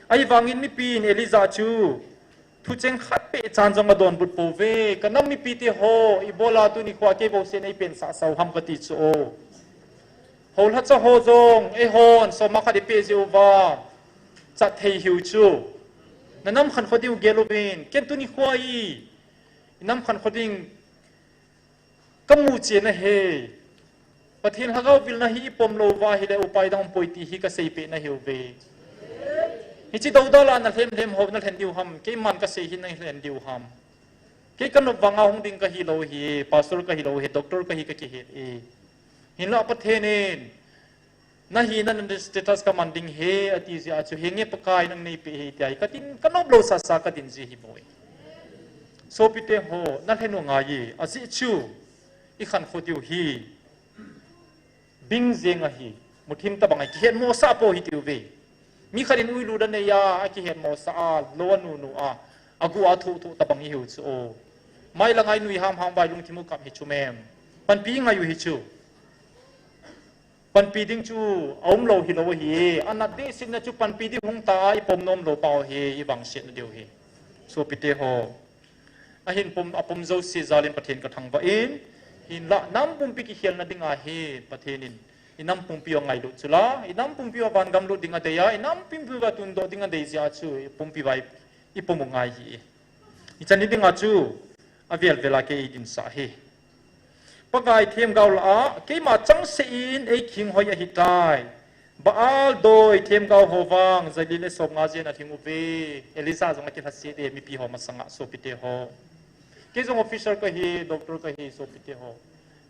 Ahivangin mipi in Elijah chu thucheng khat peh chan jong adonbut pouve. Ka nam mipite ho, ibola tuni khoa kei bouseh nei pensah sau ham kati chu o. Houlhacha ho jong, eihon soma khat ipeh jeh uva chat thei hiu chu. Na nam khankho diu gel uvin, ken tuni khoa i, i nam khankho ding ka mu che na he. Pathen Lhagao vilna hi i pom lou uva ahile upai dang umpoi ti hi ka seipeh na hiuve. Hiche doudal a na lhem lhem ho na lhen diu ham, keiman ka sei hi na lhen diu ham. Kei ka nop vanga hung ding ka hilou hi, pastor ka hilou hi, doctor ka hi ka kihet e. Hinlah Pathen in, na hina na status ka man ding he, ati jeh a chu, henge Pakai nang nei peh hi, tia hi ka tin, ka nop lou sasa ka din ji hi boi. Sopite ho, na lhen u ngai e, ajeh chu, i khankho diu hi, bing jeng ahi, muthim tabang ahi, kihetmosah pou hitiuve. Mi khat in uilut anei a, akihetmosah a, lou anunu a, agu a thoh thoh tabang ihiu chu o. Mai langa i nui ham ham vai lungthim u kap hi chu mem. Panpi ngai u hi chu. Panpi ding chu aum lou hilou ahi. Anat dehsetna chu panpi ding hung ta a, i pom nom lou pau hi, i vangsetna diu hi. Sopite ho. Ahin pom, apom jouse jal in Pathen ka thangvah in, hinlah nam pumpi kikhelna dinga hi Pathen in, i nam pumpi u angailut chu la, i nam pumpi u a van gam lut ding adei a, i nam pumpi u a tundoh ding adei jeh a chu, i pumpi vai, i pom u ngai hi. Hichan hi dinga chu, avel vel a kei i dinsah hi. Pakai themgao lah a, keima changseh in ei kihing hoi ahitai. Baal doi themgao ho vang, jali le somnga jen alhing uve. Elijah jong akilhaset e, mipi ho masanga sopite ho. Kei jong officer kahi, doctor kahi, sopite ho.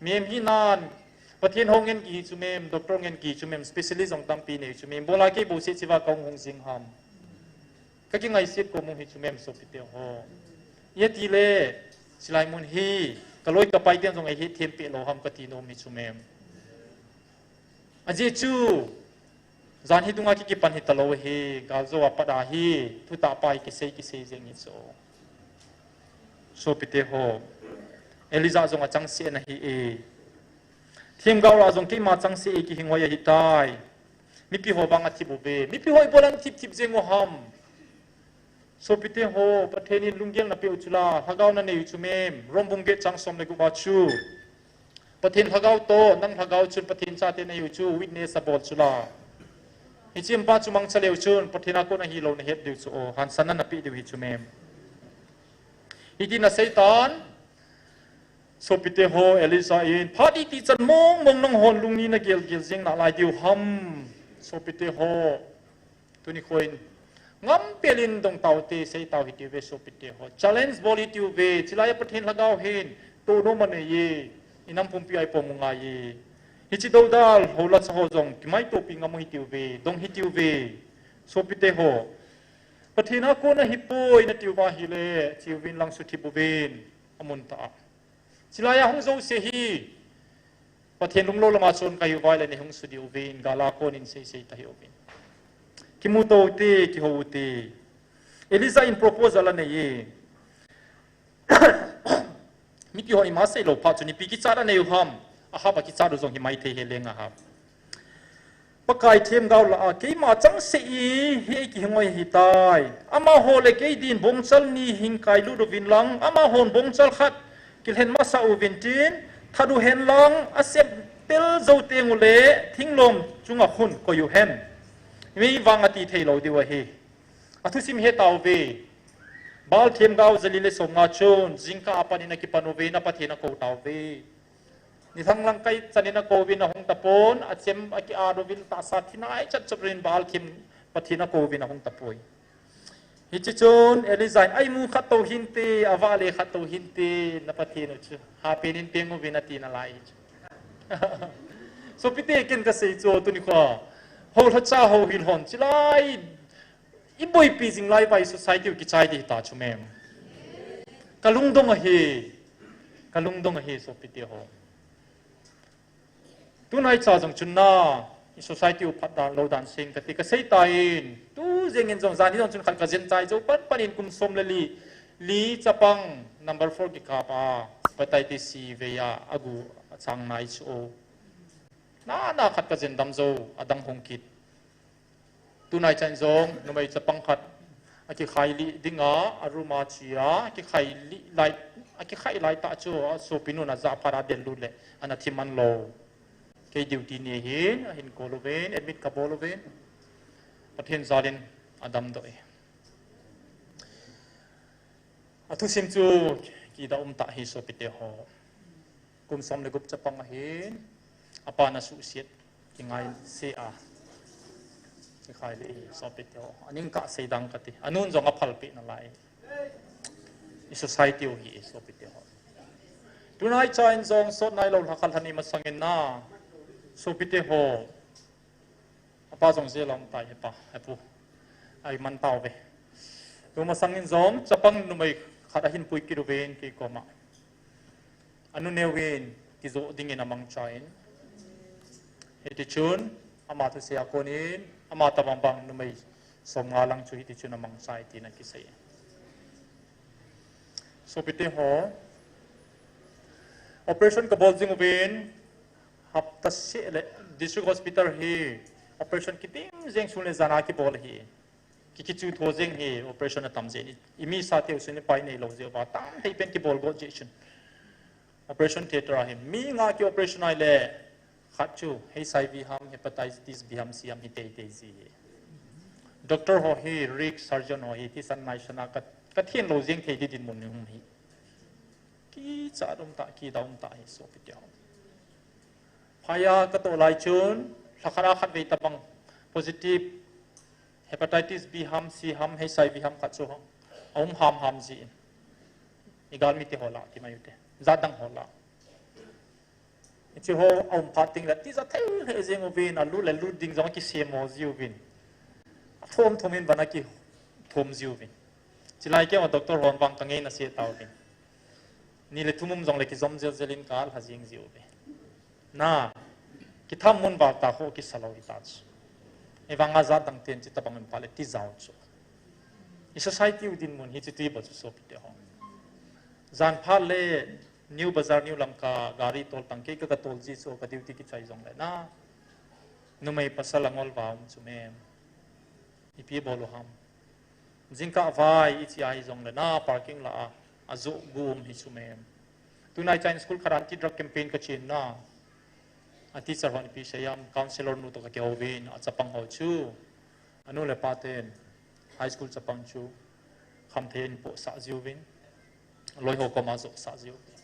Mem hinan, Pathen ho ngen kihi chu mem, doctor ngen kihi chu mem, specialist jong tampi nei chu mem. Bola kei bouseh chiva kahung hung jing ham. Ka kingaiset ko mong hi chu mem sopite ho. Iti le, chilai mun hi, ka loi ka pai ten jong ei hetthem peh lou ham kati nom hi chu mem. Ajeh chu, jan hi dunga ki kipan hita lou hi, gal jou a pat a hi, thutah pa hi kisei kisei jeng hi chu. Sopite ho, Elijah jong achangseh na hi e. Themgao lah a jong keima changseh e kihing hoi ahitai. Mipi ho vang athip uve. Mipi ho ibola nathip thip jeng u ham. Sopite ho, Pathen in lunggel na peh u chu la, lhagao na nei u chu mem, Rom bung get chang som le gup a chu. Pathen lhagao toh, nang lhagao chun Pathen chate na hiu chu, witness abol chu la. Hiche pa chu mangcha leu chun, Pathen a kon ahilou na het diu chu o, hansanna na peh diu hi chu mem. Hiti na seitan, sopite ho, Elijah in, phat iti chan mong mong nang hon lungni na gel gel jeng nalai diu ham, sopite ho. Tuni khoin, ngam pel in dong taute, sei tau hitiuve sopite ho. Challenge bol hitiuve, chilai a Pathen lhagao hin, tohnom anei e, i nam pumpi a i pom u ngai e. Hiche doudal, houlhacha ho jong, kimaitopi ngam u hitiuve, dong hitiuve. Sopite ho. Pathen a kon ahipoi na tiu va ahile, chiuvin lang suthip uvin, amun tah a. Chilai a hung jouse hi, Pathen lunglou lama chon kahiu vai le nei hung sudiu vin, gal a kon in sei sei ta hiu vin. Kimu tou te, kihou u te. Elijah in proposal anei e. Mipi ho ima seilou phat chu nipi kichat anei u ham, Ahab a kichat u jong hi maithei he leng Ahab. Pakai themgao lah a, keima changseh e, hi ei kihing hoi ahitai. Amaho le kei din bongchal ni hin kailut uvin lang, amahon bongchal khat kilhen masah uvin tin, that u hen lang, asep tel jou teng u le, thinglom chunga khun koi u hen. Mi vang ati thei lou diu ahi. Athusim he tauve. Baal themgao jali le somnga chun, jingkah a pat in akipan uve, na Pathen akou tauve. Nilhang lang kai chanin akouvin ahung tapon, achem akiat uvin tahsa thinai chat chop rin Baal thempu Pathen akouvin ahung tapoi. Hiche chun Elijah in, "Aimu khat tou hinte, avale khat tou hinte, na Pathen u chu hapen in peng uvin," ati nalai chu. Sopite, ken kasei chu tuni kho. Ho lhacha ho hil hon chilai. Iboipi jing lai vai society u kichai ding hita chu mem. Kalungdong ahi. Kalungdong ahi sopite ho. Tunai cha jong chun na, i society u phat dan lou dan seng kati kasei tan, tu jeng in jong jan hi jong chun khat kajen chai jou pan pan in kum som le li, li chapang number four kikap a, hepatitis C vei a, agu achang nai chu o. Na, na khat kajen dam jou, adang hung kit. Tunai chan jong, numei chapang khat, akikhai li dinga, a room a chia, akikhai li lai, akikhai lai tah chu, asopi nun aja phat a del lut le, ana thi man lou. Kei duty ni hin, ahin call uvin, admit kabol uvin. Pathen jalin, adamdoh e. Athusim chu, kida um tah hi sopite ho. Kum som le gup chapang ahin, apa na suhsiat, kingaise a. Kikhai le hi, sopite ho. Aning kasei dang kati. Anun jong aphalpeh nalai. I society u hi, sopite ho. Tunai cha in jong sot nai lou lhakhat lhani masang in na. Sopite ho. Apa jong jeh a um tai hepa, hepu. Ai man tauve. Tu masang in jong, chapang numei khat ahin pui kit uvin kei koma. Anu neuvin, kijoh dingin amangchan. Hiti chun, ama thusei a konin, ama tabang bang numei som nga lang chu hiti chun amangcha e tin akisei. Sopite ho, operation kabol jing uvin, hapta seh le District Hospital hi operation kitim jeng sun le jan a kibol ahi. Ki, kichu tho jeng hi operation atam jeh in. I, i mi sa teu sun i pai nei lou jeh uva tam thei pen kibol got jeh chun. Operation theater a hi mi nga ki operation ai le khat chu H I V ham, hepatitis B ham, C ham hi tei tei ji hi. Doctor ho hi, risk surgeon ho hi, thisan naisan a ka, ka thin lou jeng thei di dinmun ni hum hi. Kicha um tah, kida um tah hi sopite ho. Phai a katoh lai chun, lhakhat a khat vei tabang positive hepatitis B ham, C ham, H I V ham khat chu ham. Aum ham ham ji in. I galmite ho lah, ti mai ute. Jat dang ho lah. Hiche ho aum phat teng le, tija thei lheh jeng uvin, alut le lut ding jong akisem ho ji uvin. Athom thom in vang akithom ji uvin. Chilai keiho doctor hon vang kangeina seh tauvin. Ni le thum um jong le kijom jel jel in kalha jeng ji uve. Na, kitham mun val tah ho kisa lou hita chu. Ahivang a jat dang ten hitabang in pha le tijat chu. I society u dinmun hi chuti bou chu sopite ho. Jan phat le New Bazar, New Lamka, gari tol tang kei ka, katol ji chu ka duty kichai jong le na. Numei pasal angol va um chu mem. Ipi bol u ham. Jingkah vai ichi ahi jong le na parking lah a, ajoh gu um hi chu mem. Tunai chan school khat a anti drug campaign kachen na. A teacher hon ipi sei ham, counselor nu toh kakihouvin, achapang ho chu. Anu le apa ten, high school chapang chu, khamthei in pohsah jiuvin, loi ho koma johsah jiuvin.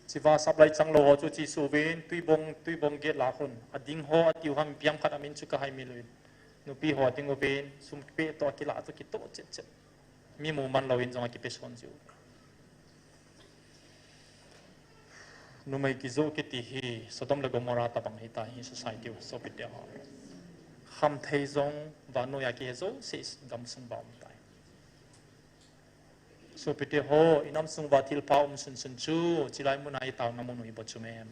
Chiva supply chang lou ho chu chesuvin, tuibong, tuibong gate lah a khun, ading ho atiu ham, ipi ham khat amin chu kahai mi louvin. Nupi ho ading uvin, sum kipe toh akilah toh kitoh chet chet. Mi mu man louvin jong akipe son jiu. Numei kijoh kiti hi Sodom le Gomorrah tabang hita hi society u sopite ho. Khamthei jong vannoi a kihe jouse gamsung uva um tai. Sopite ho, i namsung uva thilpha um sunsun chu, chilai mun a i taona mun u hi bou chu mem.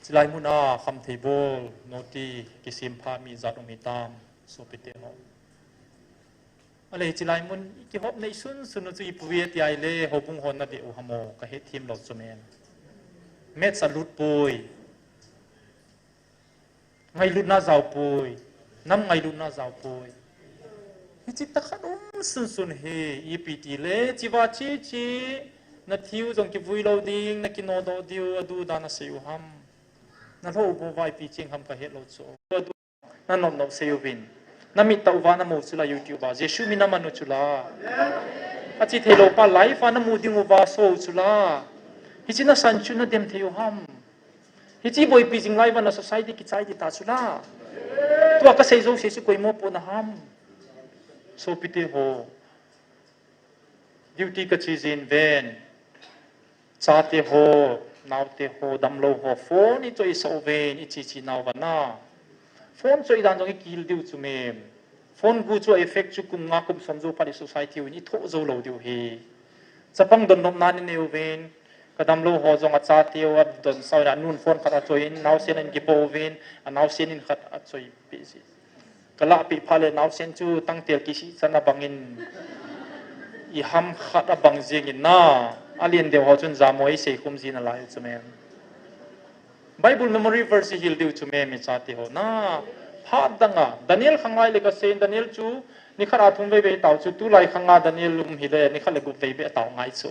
Chilai mun a khamthei bol, noti, kisempha mi jat um hitam, sopite ho. Ale chilai mun, i kihop nei sunsun u chu ipi ve ti ahile, houbung hon na ve u ham o, kahet them lou chu mem. Maths a lut poi. Ngailutna jao poi. Nam ngailutna jao poi. Hiche tah khat um sunsun hi, ipi tile, chiva chi chi, na thiu jong kivui lou ding, na kinodoh diu, adu dan asei u ham. Na lou bou va ipi cheng ham kahet lou chu. Na nop nop sei uvin. Na mit tah uva na mu chula YouTube a. Jesu min a man u chula. Achi thei lou pa life a namu ding uva so chu la. Hichi nasan chu nadem thei u ham. Hichi boipi jing lai uva na society kichai di ta chu la. Tua kasei jouse chu koimo po na ham. Sopite ho. Duty kachi jin ven. Chate ho, naote ho, damlou ho, phone ichoi sah uvin, ichi chi nau vana. Phone choi dan jong ikihil diu chu mem. Phone gu chu effect chu kum nga kum som jou phat i society u in ithoh jou lou diu hi. Chapang don nop nan inei uvin, kadamlou ho jong achate u adon sah uvin, anun phone khat achoi in, naosen in kipo uvin, anaosen in khat achoi pi si. Kalahpeh phat le naosen chu tangtel kisih chan abang in iham khat abang jing in na. Alen deu ho chun jamo isei khum jin alai chu mem. Bible memory verse ihil diu chu mem ichate ho na. Phat dang a. Daniel khang lai le kasei in Daniel chu nikhat a thum vei vei tao chu tulai khang a Daniel um hile nikhat le gup vei vei tao ngai chu.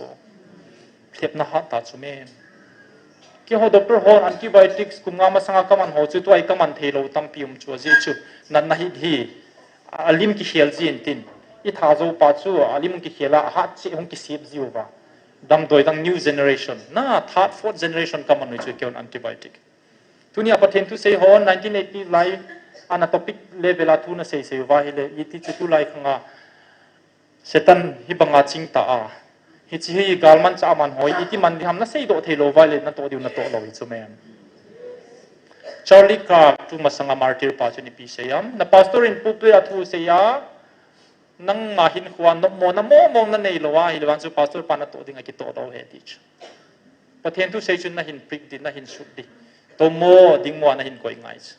Lhepna hat ta chu mem. Keiho doctor hon antibiotics kum nga masanga kaman ho chu tua i kaman thei lou tampi um chu ajeh chu natna hit hi alim kikhel jin tin i tha jou pa chu alim kikhel a hat cheh hung kisep jiu va damdoi dang new generation na third fourth generation kaman u chu keihon antibiotic. Tunia Pathen thu sei hon nineteen eighty lai ana topic level a thu nasei sei uva hile iti chu tulai khanga Satan hibanga chingta a. Hichi hi galmanchah aman hoi, iti man diham nasei doh thei lou vai le natoh diu natoh lou hi chu mem. Charlie Kirk tu masanga martyr pa chun ipi sei am. Na pastor in pulpit a thu sei a, nangma hin khua nopmo na momong nanei lou a, hile vang chu pastor pa natoh ding akitoh lou he ti chu. Pathen thu sei chun nahin prik di, nahin sut di. Tomo ding mo nahin koi ngai chu.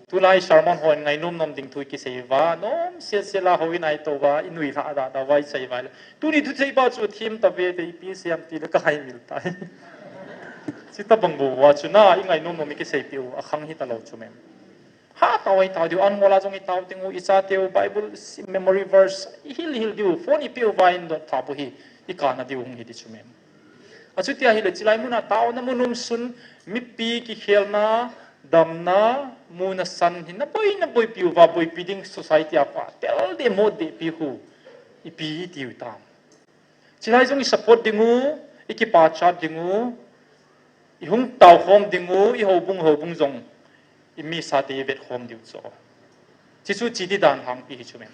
Tulai sermon hon ngainom nom ding thu kisei va, nom sel sel a houin a ito va, inui lha da da vai sei va. Tuni thu sei ba chu thim ta ve te ipi siam ti le ka hai mil tai. Sita bang bu wa chu na, i ngainom nom i kisei piu, akhang hi ta lou chu mem. Ha ta wai ta diu, an ngola jong i tau ting u, i cha teu, Bible memory verse, i hil hil diu, phone i piu va in dot tha bu hi, i kana diu hung hi di chu mem. Achutia hile chilai muna taona mun um sun mipi kikhelna, damna, muna san hi naboi naboi piu va boipi ding society a pa tel de mo de pi hu ipi itiu tam. Chilai jong i support ding u, i kipachat ding u, i hung tau khom ding u, i houbung houbung jong i mi sa te i vet khom diu chu. Chichu chi di dan hang pi hi chu mem.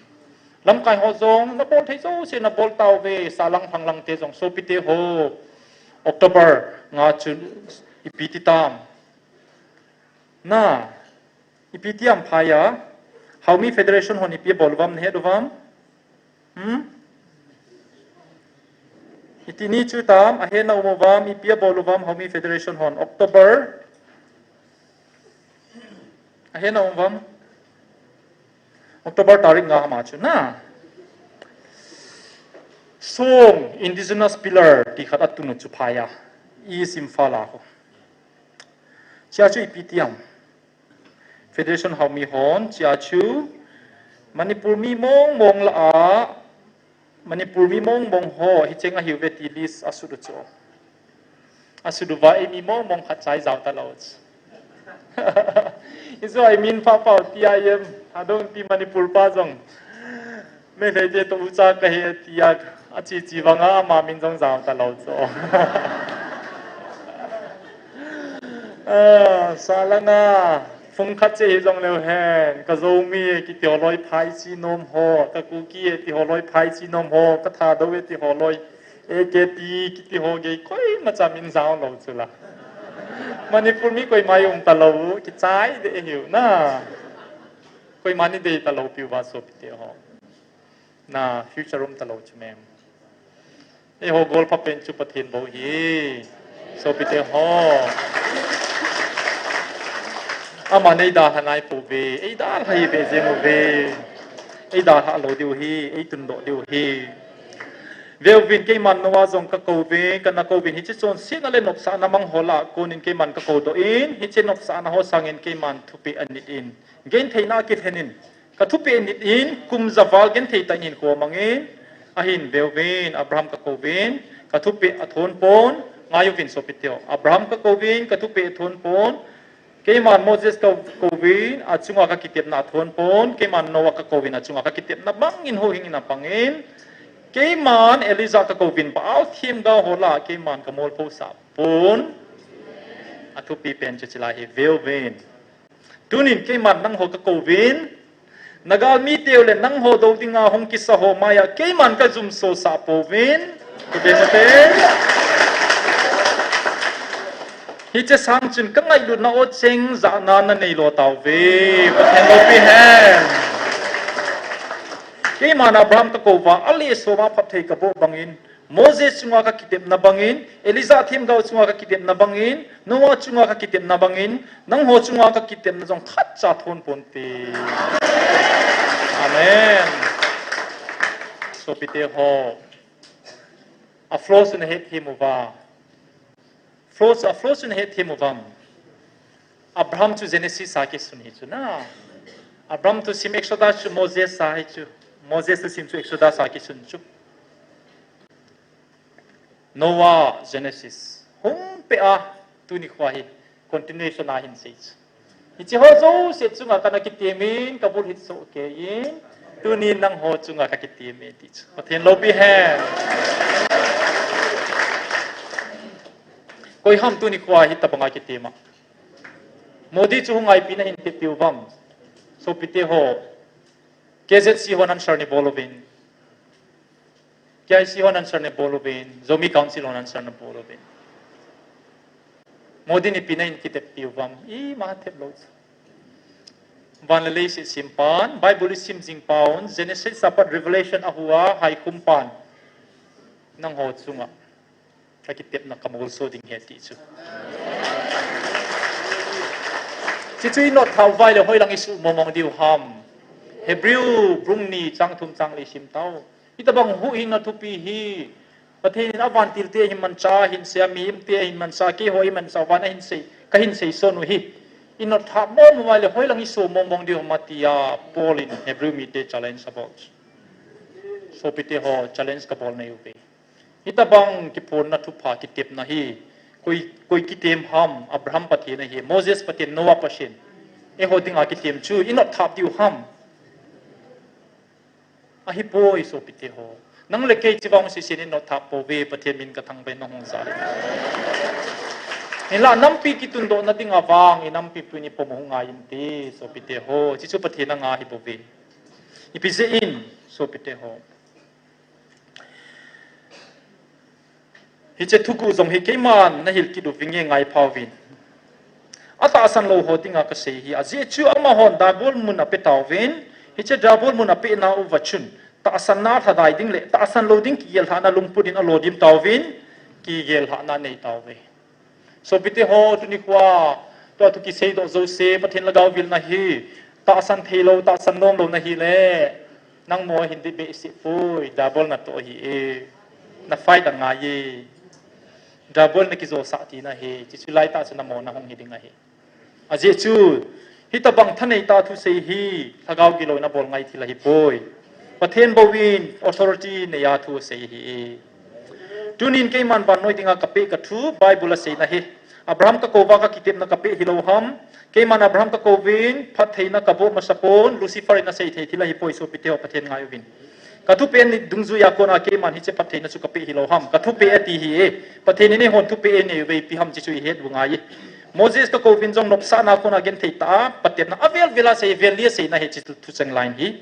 Lamkai ho jong nabol thei jouse nabol tau ve, sa lang thang lang te jong sopi te ho. October nga chu ipi ti tam. Na, ipi ti am phai a. Haomi Federation hon ipi bol vam nahet u vam. Hmm? Iti ni chu tam, ahe na um u vam, ipi a bol u vam, Haomi Federation hon, October. Ahe na um u vam. October tarik nga ma chu na. Song, Indigenous Pillar, ti khat atun u chu phai a. I sim fa la ho. Chia chu ipi ti am. Federation Haomi hon chia chu Manipur mi mong mong la a, Manipur mi mong mong ho hi cheng ahiu ve ti list asut u chu. Asut u va i mi mong mong khat chai jao ta lou chu. I zo i min pa pau ti a em, adong ti Manipur pa jong. Meitei te to ucha ka he tia, achi chi vanga ama min jong jao ta lou chu. Ah, sa langa, phung khat che hi jong leu hen, ka Zomi kiti ho loi phai chi nom ho, ka Kuki e ti ho loi phai chi nom ho, ka Thadou e ti ho loi, A K P kiti ho gei koima cha min jao lou chu la. Manipur mi koima um ta lou, kichai de hiu na. Koima ni dei ta lou piu va sopi te ho. Na future um ta lou chu mem. Eiho gol pha pen chu Pathen bou hi. Sopi te ho. Ama nei da ha nai po ve. Ei da ha hi ve jeng u ve. Ei da ha lou diu hi. Ei tun doh diu hi. Veuvin keiman noa jong ka kou ve, ka na kou vin hiche chonsetna le nopsahna mang ho lah a konin keiman ka kou doh in, hiche nopsahna ho sangin keiman thupeh anit in. Gentheina kilhen in. Ka thupeh nit in kum ja val genthei tah in hinkho amang in, ahin veuvin, Abraham ka kouvin, ka thupeh athon pon, ngai uvin sopi teu. Abraham ka kouvin, ka thupeh athon pon, keiman Moses ka kouvin, achunga ka kitepna athon pon, keiman Noah ka kouvin, achunga ka kitepna bang in huhhing in apang in, Keiman Elijah kakouvin Baal themgao ho lah a keiman kamolpho sah pon. Athupi pen chu chulai hi veuvin. Tunin keiman nangho kakouvin, nagalmi teu le nangho dou dinga hung kisa ho maiya keiman kajumso sah pouvin. Kuvin ate. Hiche sang chun kangailutna o cheng jahna nanei lo tauve. Pathen loupi hen. Keiman Abraham kakouva, ale soma phatthei kaboh bangin, Moses chunga kakitepna bangin, Elijah themgao chunga kakitepna bangin, Noah chunga kakitepna bangin, nangho chunga kakitepna jong khatcha thon ponte. Amen. Sopite ho. A flow chu nahet thim uva. Flow chu, a flow chu nahet thim uvam. Abraham chu Genesis a kisun hi chu na. Abraham thusim Exodus chu Moses a hi chu. Moses thusim chu Exodus a kisun chu. Noah, Genesis. Hung pe a tuni khoa hi continuation a hin sei chu. Hiche ho jouse chunga kana kitemin, kabul hit soh keiyin, tunin nangho chunga kakitemin ti chu. Pathen loupi hen. Koi ham tuni khoa hitabanga kitem a. Modi chu hung aipina hin tepeu vam. Sopite ho. K Z C hon answer nei bol uvin. K I C hon answer nei bol uvin, Zomi Council hon answer nei bol uvin. Modi in ipi na hin kitep piu vam, ima thep lou chu. Van le leiset simpan, Bible isim jing pa'n, Genesis apat Revelation ahua, haikhum pan. Nangho chunga. Kakitepna kamolso ding ahi ti chu. Chuchu inot thah uva ahile hoilang isuh mongmong diu ham. Hebrew bung ni chang thum chang li sim tau. Hitabang huhhingna thupi hi. Pathen in avantil te ahin mancha, ahin sei, mihemte ahin mancha, keiho ahin mancha, van ahin sei, kahin sei son u hi. Inot thah mongmong uva ahile hoilang isuh mongmong diu ham tia Paul in Hebrew mite challenge about. Sopite ho challenge kabol nei uve. Hitabang kiphonna thupha kitepna hi, koi, koi kitem ham, Abraham Pathen ahi, Moses Pathen, Noah Pathen. Eiho dinga kitem chu, inot thah diu ham. Ahipoi sopite ho. Nang le kei chivang sisen inot thah pouve, Pathen min kathangvah in nahung ja. Hinla nampi kitundohna dinga vang, inampipu in ipom u ngai inte, sopite ho. Chuchu Pathen anga ahibouve. Ipi jeh in, sopite ho. Hiche thuguh jong hi keiman nahil kit uvinge ngaipha uvin. Atahsan lou ho dinga kasei ahi, ajeh chu amahon Diabol mun apeh tauvin, hiche Diabol mun apehna uva chun, tahsanna lhadai ding le, tahsan lou ding kigel lhahna lungput in alo dim tauvin, kigel lhahna anei tauve. Sopite ho, tuni khoa, tua thu kiseidoh jouse, Pathen lhagao vilna hi, tahsan theilou, tahsan nomlou nahi le, nangma hin dei behseh poi, Diabol natoh ahi e, na fight angai e, Diabol nakijosah tina ahi, chuchu laitah chu namo nahung hi ding ahi. Ajeh chu, hitabang thanei tah thusei hi, lhagao gilouna bol ngai thil ahipoi. Pathen bou in authority neiya thu asei ahi. Tunin keiman vannoi dinga kapeh kathu, Bible aseina hi. Abraham kakouva kakitepna kapeh hilou ham. Keiman Abraham kakouvin, phattheina kaboh masapon, Lucifer in asei thei thil ahipoi sopite ho Pathen ngai uvin. Kathupeh ni dungjuiya kona keiman hiche phattheina chu kapeh hilou ham. Kathupeh ati ahi e. Pathen in eihon thupeh einei uve ipi ham chuchu ihet u ngai e. Moses kakouvin jong nopsahna kona genthei tah a, patepna avel vel a sei, vel li a seina ahi chu thucheng line hi.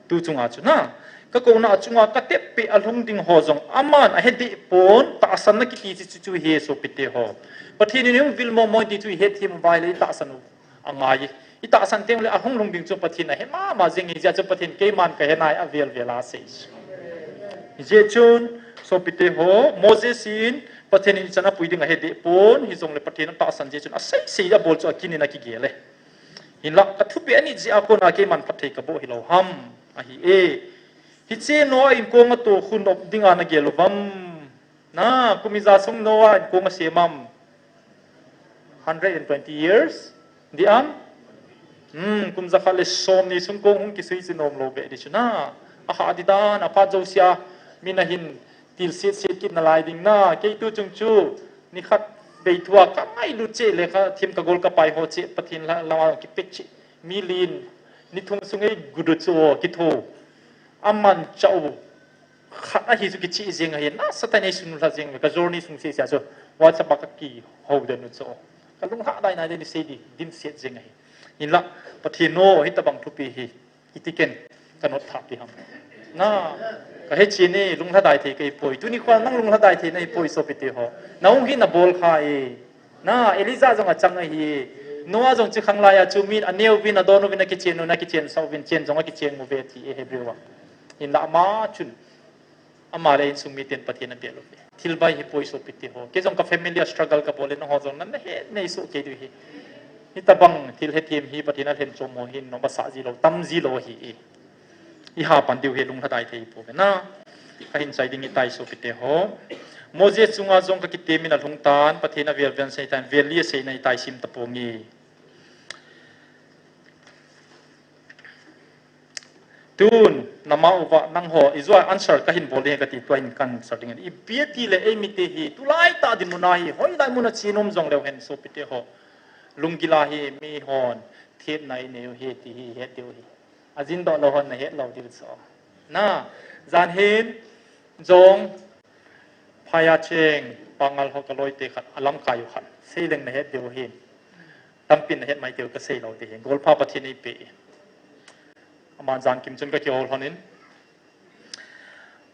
Tu chunga chu na. Kakouna chunga kateppeh a lhung ding ho jong aman ahe deh pon, tahsanna kiti chu chuchu ahi sopite ho. Pathen in eihung vil mongmong ti chu ihet thim uva ahile itahsan u angai e. Itahsan teng le ahung lhung ding chu Pathen ahe mama jing ahi jeh chun Pathen keiman kahe nai avel vel a sei. Hijeh chun sopite ho, Moses in Pathen in ichan apui ding ahe deh pon, hijongle Pathen atahsan jeh chun asei sei abol chu akin in akigel e. Hinla kathupeh anit jeh a kona keiman phatthei kaboh hilou ham ahi e. Hiche Noah inkong a tokhun op dinga nagel uvam. Na, kum ija sung Noah inkong asem am? Hundred and twenty years. Dih am? Hmm, kum jakhat le somni sung kong hung kisui chu nomlou beh ding chu na. Ahah ding dan, aphat jousea, min ahin tilset set kit nalai ding na. Kei tu chung chu, nikhat vei thua kangailut cheh le kathim kagol kapai ho cheh, Pathen la, lama kipeh cheh. Mi lin, ni thum sung ei gudu chu o, kitho. Aman chah u. khat ahi chu kichih jeng ahi, nasatah in eisunlha jeng uve, ka journey sung sese a chu WhatsApp a kakihou den u chu. Kalung lhadai nai den sei di, dimset jeng ahi. Hinlah, Pathen o, hitabang thupi hi iti ken kanot thah ti ham. Na, kahechen e, lunglhadai thei kahipoi. Tuni khoa nang lunglhadai thei nahipoi sopite ho. Nahung hi nabol kha e. Na, Elijah jong achang ahi e. Noah jong chi khanglai a chu min aneuvin, adonuvin, akichen u, akichensah uvin, chen jong akicheng uve ti e Hebrew a. Hinlah ama chun Ama le insung miten Pathen abel uve. Thil bai hipoi sopite ho. Kei jong ka family a struggle kabol le nangho jong nahet neisoh kei diu ahi. Hitabang thil hethem hi Pathen alhenchom ho hin nom asah jilou, tam jilou ahi e. Iha pan diu hi lunglhadai thei pouve na. Kahin chai ding ahitai sopite ho. Moses chunga jong kakitemin alhung tan, Pathen avel vel sei tan, vel li asei nahitai sim taponge. Tun, nama uva nangho, ijeh a answer kahin bol ding kati, tua hin ka answer ding. Ipi ati le eimite hi, tulai tah dinmun a hi, hoilai mun a che nom jongleu hen sopite ho. Lunggil a hi, mihon, thepna inei u hi, ti hi, het diu ahi. Ajindoh lou hon nahet lou diu chu. Na, jan hin, jong, phai a cheng, Pangal ho kaloite khat, alamkai u khat, seileng nahet diu ahi. Tampin nahet mai theiu kasei lou ding ahi. Golpha Pathen in eipeh e. Aman jan kim chun kakihou lhonin.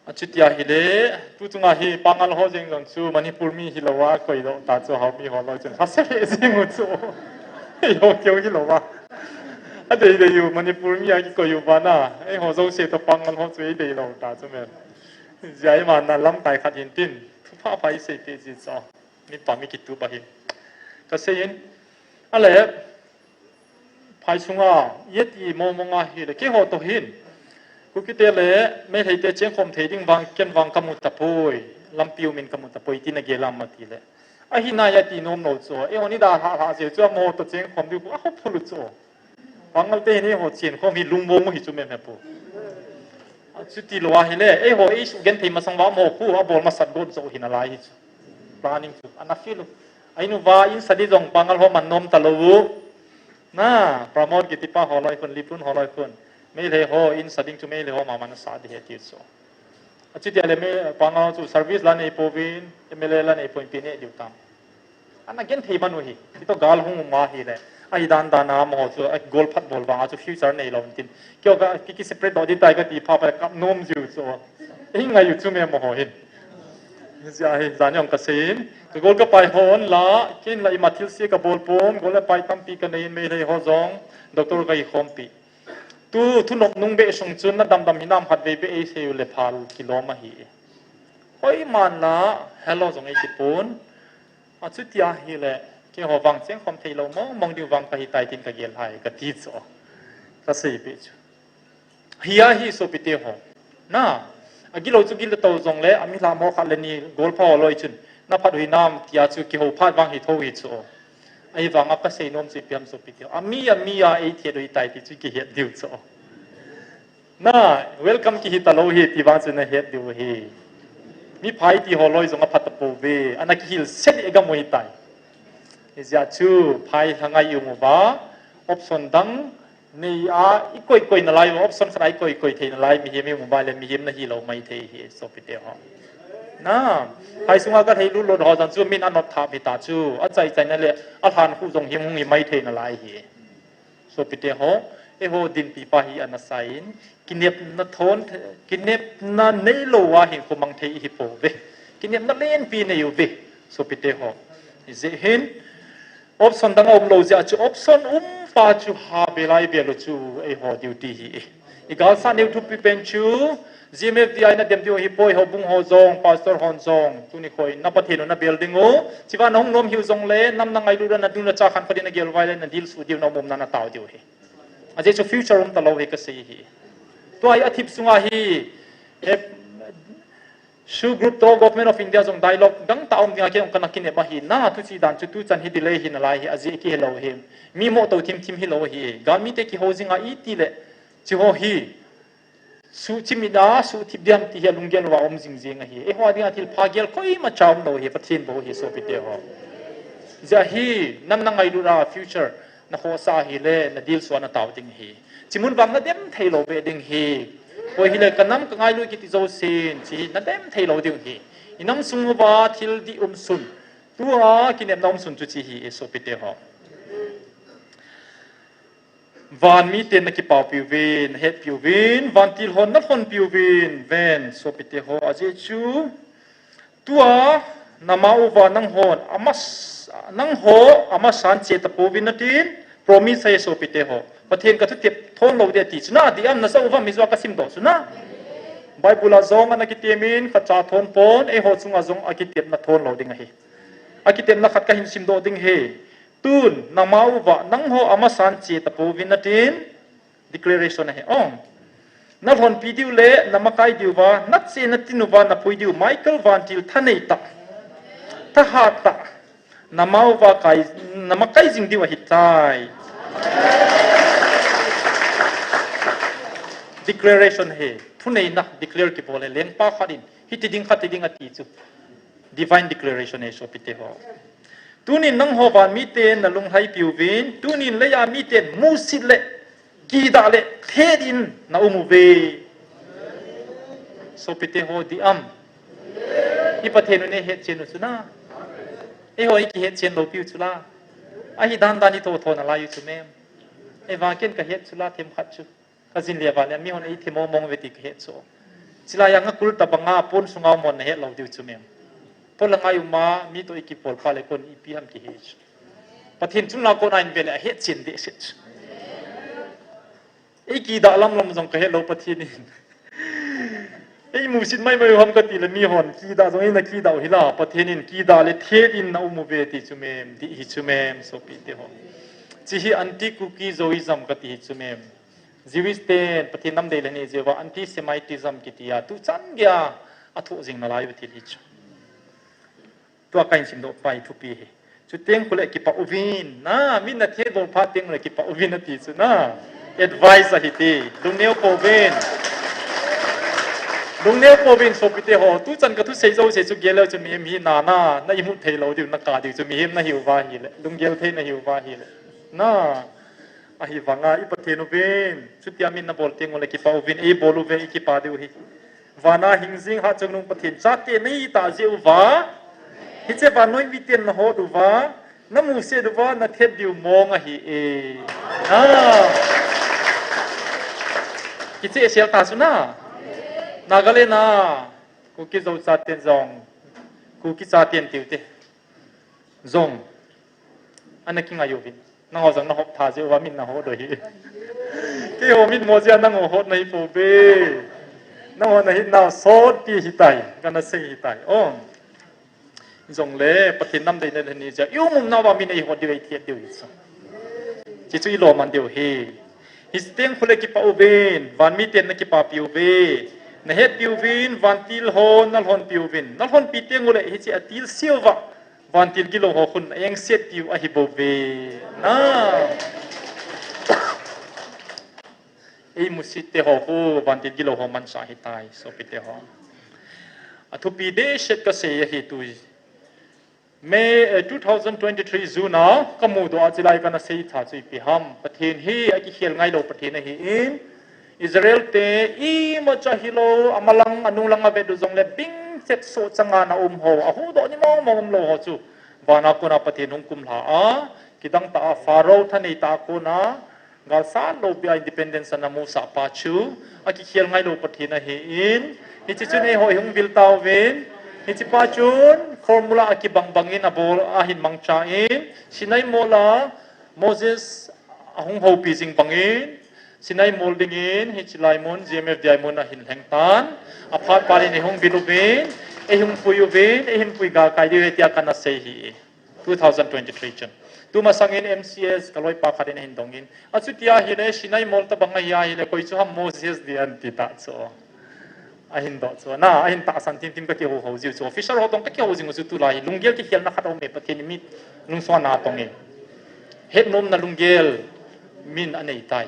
Achuti ahile, tu chunga hi Pangal ho jeng jong chu Manipur mi hilou a, koidoh ta chu Haomi ho loi chun. Hase he jeng u chu. Eiho keu hilou a. Adei dei u Manipur mi a kikoi u vana. Eiho jouse toh Pangal ho chu eidei lou ta chu men. Jia iman na lamkai khat hin tin. Thupha pha isei peh ji chu. Mipa mi kitup ahin. Kasei in, ale, phai sunga, iti mong mong ahile, keiho toh hin. Kukite le, Meitei te chengkhom thei ding vang, ken vang kamu tapoi, lampi umin kamu tapoi, tina gel am ati le. Ahi nai ati nom lou chu, eiho ni dalha lha jeh chu amaho toh chengkhom diu, ahop phulu chu. Pangal te hin eiho chengkhom hi lungmong u hi chu mem hepu. Chuti lou ahile, eiho eisugenthei masang uva amaho khu abol masat got joh hi nalai hi chu. Planning chu, ana feel u. Ahin uva in sa di jong Pangal ho man nom talou u. Na, Pramod kiti pa ho loi khun, Lipun ho loi khun. Meitei ho in sa ding chu Meitei ho mama nasa di ahi ti chu. Achuti ahile Pangal chu service la neipouvin, M L A la neipouvin, ipi neh diu tam. Ana genthei man u hi, kitoh gal hung um ahile. Ahi dan dan a amaho chu, a golphat bol vang a chu future neilou tin. Keiho ka, ki, ki separate doh ding tai kati pha pha kap nom jiu chu. Eingaiyu chu mem amaho hin. Jia hi, jan jong kasei in. Ka gol ka pai hon la, ken la ima thilse kabol pon, gol le pai tampi kanei in Meitei ho jong, doctor kahi khompi. Tu, thunop nung beh sung chun nadam dam hinam khatvei beh eisei u le phal kilom ahi. Hoiman la, hello jong eiti pon. Achuti ahile, keiho vang chengkhom theilou mong mong diu vang kahitai tin kagel hai, kati chu. Kasei peh chu. Hia hi sopite ho. Na, agilou chu gil tou jongle, ami lhamo khat le ni golpha ho loi chun. Naphat u hinam tia chu kihou phat vang hi tho hi chu. Ahivang a kasei nom chu ipi ham sopite ho. Ami, ami a eithet u hitai ti chu kihet diu chu. Na, welcome kihi talou hi ti vang chu nahet diu hi. Mi phai ti ho loi jong apha tapouve, ana kihilse di gam u hitai. Hijeh chun, phai lhangai um uva, option dang, nei a, ikoi koi nalai uva, option khat a ikoi koi thei nalai, mihem i um uva le, mihem nahilou maithei hi, sopite ho. Na, phai sunga kalhailut lut ho jong chu min anot thap hita chu, achai chaina le, alhan khu jong him hung hi maithei nalai hi. Sopite ho, eiho dinpi pa hi ana sa in, kinepna thon, kinepna neilou a hinkho mang thei ihi pouve. Kinepna lenpi nei uve, sopite ho. Hijeh hin, option dang aumlou jeh a chu option um pa chu ha belai bel u chu eiho duty hi. I galsat neo thupi pen chu, G M F D I nadem diu ahipoi, houbung ho jong, pastor hon jong, tuni khoi, na Pathen u nabel ding u. Chua nahung nom hiu jongle, nam nangailut a nanu nacha khankho din nagel uva le, nadilsuh diu, naum umna natao diu hi. Ajeh chu future um talou hi kasei hi. Tua hi athip sunga hi, he, SoO group toh Government of India jong dialogue dang tah um dinga kei jong kana kinep ahi. Na, tuchi dan chu tuchan hi delay hi nalai hi, ajeh kihelou hi. Mi moh tou thim thim hilou hi. Galmite kihou jinga iti le, chi ho hi. Suhchimit a, suhthip diam ti hi alunggel uva um jing jing ahi. Eiho dinga thilpha gel koima cha umlou hi, Pathen bou hi sopite ho. Hijeh hin, nam nangailut a future nakhohsah ahile, nadilsuh a natao ding hi. Chimun vang nadem theilou beh ding hi. Koi hile ka nam ka ngailut kiti jousen, hiche hi na dem thei lou diu hi. I nam sung uva thil dih um sun. Tua kinepna um sun chu hiche hi e sopite ho. Van miten na kipah piuvin, na hetpiuvin, vantil hon na lhonpiuvin, ven sopite ho ajeh chu. Tua, na ma uva nangho, amas, nangho, amasan che tapouvin natin, promise ahi sopite ho. Pathen ka thutep thon lou ding ati chu na, dih am na sa uva mi jua ka simdoh chu na. Bible a jong ana kitemin, ka cha thon pon, eiho chunga jong akitepna thon lou ding ahi. Akitepna khat ka hin simdoh ding ahi. Tun, na ma uva, nangho amasan che tapouvin natin, declaration ahi. Ong. Na lhonpi diu le, na makai diuva, na che na tin uva, na pui diu, Michael vantil thanei tah. Thahat tah. Na ma uva kai, na makai jing diu ahitai. Declaration ahi. Thuneina, declare kibol ahi. Lengpa khat in, hiti ding khat ti ding ati chu. Divine declaration ahi sopite ho. Tunin nangho van miten na lunglhai piuvin, tunin leiya miten musit le, kidah le, thet in na um uve. Sopite ho dih am. I Pathen u nei hetchen u chu na. Eiho i kihetchen lou piu chu la. Ahi dan dan i tho tho nalai u chu mem. Ei vang ken ka het chu la themkhat chu. Ka jin le vale, mihon ei themmo mong uve ti ka het chu. Chulai a nga kul tabanga pon sunga um hon na het lou diu chu mem. Tol a ngai uma, mi toh i kipol pha le kon ipi ham kihe chu. Pathen chunga kon a in vele ahetchen deh set chu. Ei kidah lam lam jong ka het lou Pathen in. Ei musit mai mai u ham kati le mihon kidah jong eina kidah u hila. Pathen in kidah le thet in na um uve ti chu mem, dih hi chu mem, sopite ho. Hiche hi anti-Kuki Zoism kati hi chu mem. Jewish ten, Pathen nam dei le nei jeh uva anti-Semitism kiti a, tuchan geiya athoh jing nalai u thil hi chu. Tua ka hin simdoh pai thupi hi. Chuteng khole kipah uvin, na, min na thei bol phat teng le kipah uvin ati chu na. Advice ahi ti, lungneo pouvin. Lungneo pouvin sopite ho, tuchan ka thusei jouse chu gel leu chun mihem hi na, na, na imut thei lou diu, na kap diu chu mihem na hiu va hile, lunggel thei na hiu va hile. Na, ahivanga i Pathen uvin, chutia min na bol teng ule kipah uvin, ei bol uve, i kipah diu hi. Vana hing jing hatchungnung Pathen chate na hi tah jeh uva, hiche vannoi miten na hot uva, na musit uva, na thet diu mong ahi e. Na. Kicheh sel ta chu na. Nagaland a, Kuki Zo chaten jong, Kuki chaten tiu te. Jong. Ana kingai uvin. Nangho jong na hop tha jeh uva min na hot u hi. Keiho min mo jeh a nangho hot na hi pouve. Nangho na hi na sot pi hitai. Kana sei hitai. Oh. Jongle, Pathen nam dei na ni jeh a. I um um nauva min ei hot diu ei thet diu hi chu. Hichu i lom man diu hi. Hiche teng khole kipah uvin, van miten na kipah piuve. Na hetpiuvin, vantil hon na lhonpiuvin. Na lhonpi teng ule, hiche atil siuva. Vantil gilou ho khun, engset piu ahi bouve. Na. Ei musit te ho khu, vantil gilou ho mansa hitai, sopite ho. Athupi dehset kasei ahi tui. May, eh, two thousand twenty-three June a, ka mudoh a chulai kana sei tha chu ipi ham. Pathen hi akikhel ngailou Pathen ahin, Israel te imacha hilou, amalang, anunglang avet u jongle bingset soh changa na um ho, ahuhdoh ni mong mong umlou ho chu. Vana kona Pathen hung kumlha a, kidang tah a Pharaoh thanei tah a kona, Galsat lou pia independence ana musah pa chu, akikhel ngailou Pathen ahin, hiche chun eiho i hung vil tauvin, hiche pa chun formula akibang bangin abol ahin mangchan, Sinai mol a Moses ahung houpi jing bangin, Sinai mol dingin, hiche lai mun, G M F D I mun ahin lheng tan, aphat phat in ei hung vil uvin, ei hung pui uvin, ei hin pui galkai diu ahi tia kana sei hi. Two thousand twenty-three chun. Tumasangin M C S ka loipa khat in ahin dongin. Achutia hile Sinai mol tabang ahi ahile koi chu ham Moses ding anti ta chu. Ahin doh chu. Na, ahin tahsan tim tim ka kihou hou jiu chu. Official ho tong ka kihou jing u chu tulai hi. Lunggel kikhelna khat aume Pathen in mi lungsuanna tong e. Hetnomna lunggel min anei tai.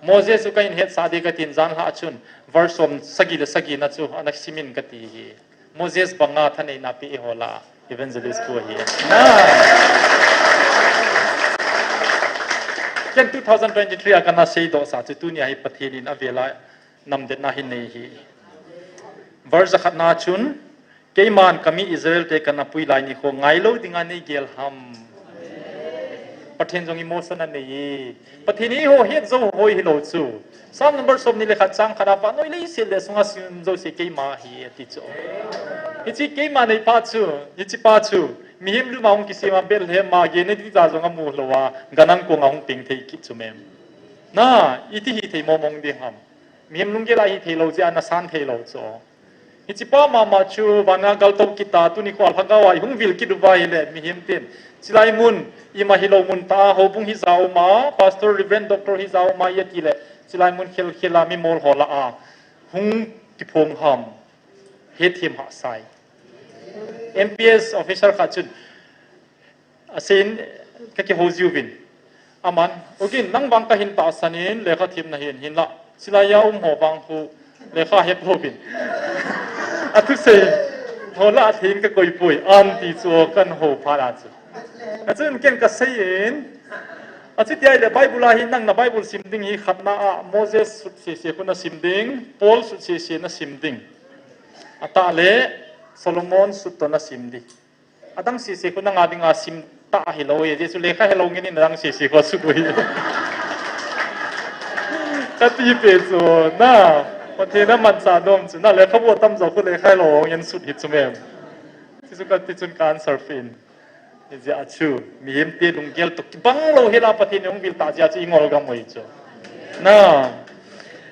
Moses chu ka hin hetsah ding katin janhi a chun. Verse som sagi le sagi na chu ana simin kati hi. Moses banga thaneina pe eiho lah a evangelist khu ahi. Na. Ken two thousand twenty-three a kana seidoh sa chu tunia hi Pathen in avela namdetna hi nei hi. Verse khatna chun, "Keiman kami Israel te kana pui lai nikho ngailou dinga nei gel ham." Pathen jong emotion anei e. Pathen in eiho het jou hoi hilou chu. Psalm number somni le khat chang khat a, "Vannoi leiset le asunga sim jouse keima ahi," ati chu. Hiche keima neipa chu, hiche pa chu, mihem luma hung kisema Bethlehem a gei nei ding cha jong amu lou a, ganang kong a hung peng thei kit chu mem. Na, iti hithei mong mong ding ham. Mihem lunggel a hithei lou jeh a nasan thei lou chu. Hiche pa mama chu vana galtou kit a, tuni khoa lhagao a ihung vil kit uva ahile, mihem ten. Chulai mun, ima hilou mun tah a, houbung hija uma, pastor, reverend, doctor hija uma, iti le, chulai mun khel khel a, mi mol ho lah a, hung kiphong ham, hethem hahsa e. M P S officer khat chun, aseiyin, kakihou jiuvin. Aman, "U Gin, nang vang kahin tahsan in, lekha themna hin, hinlah. Chulai a um ho vang khu, lekha hepouvin." Athusei, "Hola athin kakoi poi, aunty chu kan hou phat a chu." Achun ken kaseiyin. Achuti ahile Bible a hi nang na Bible sim ding hi khatna a Moses sut sese khu nasim ding, Paul sut sese nasim ding. Atah le Solomon sut toh nasim ding. Adang sese khu nanga dinga sim tah hilou e, Jesu lekha helou ngen in adang sese khu sut u hi. Kati pe chu, na, Pathen amanchah nom chu, na lekhabu atam jo khu lekha helou ngen sut hi chu mem. Jesu kati chun ka answer pen. Hijeh a chu, mihem te lunggel toh kibang lou hela Pathen in hung vil tah jeh a chu ingol gam u hi chu. Na,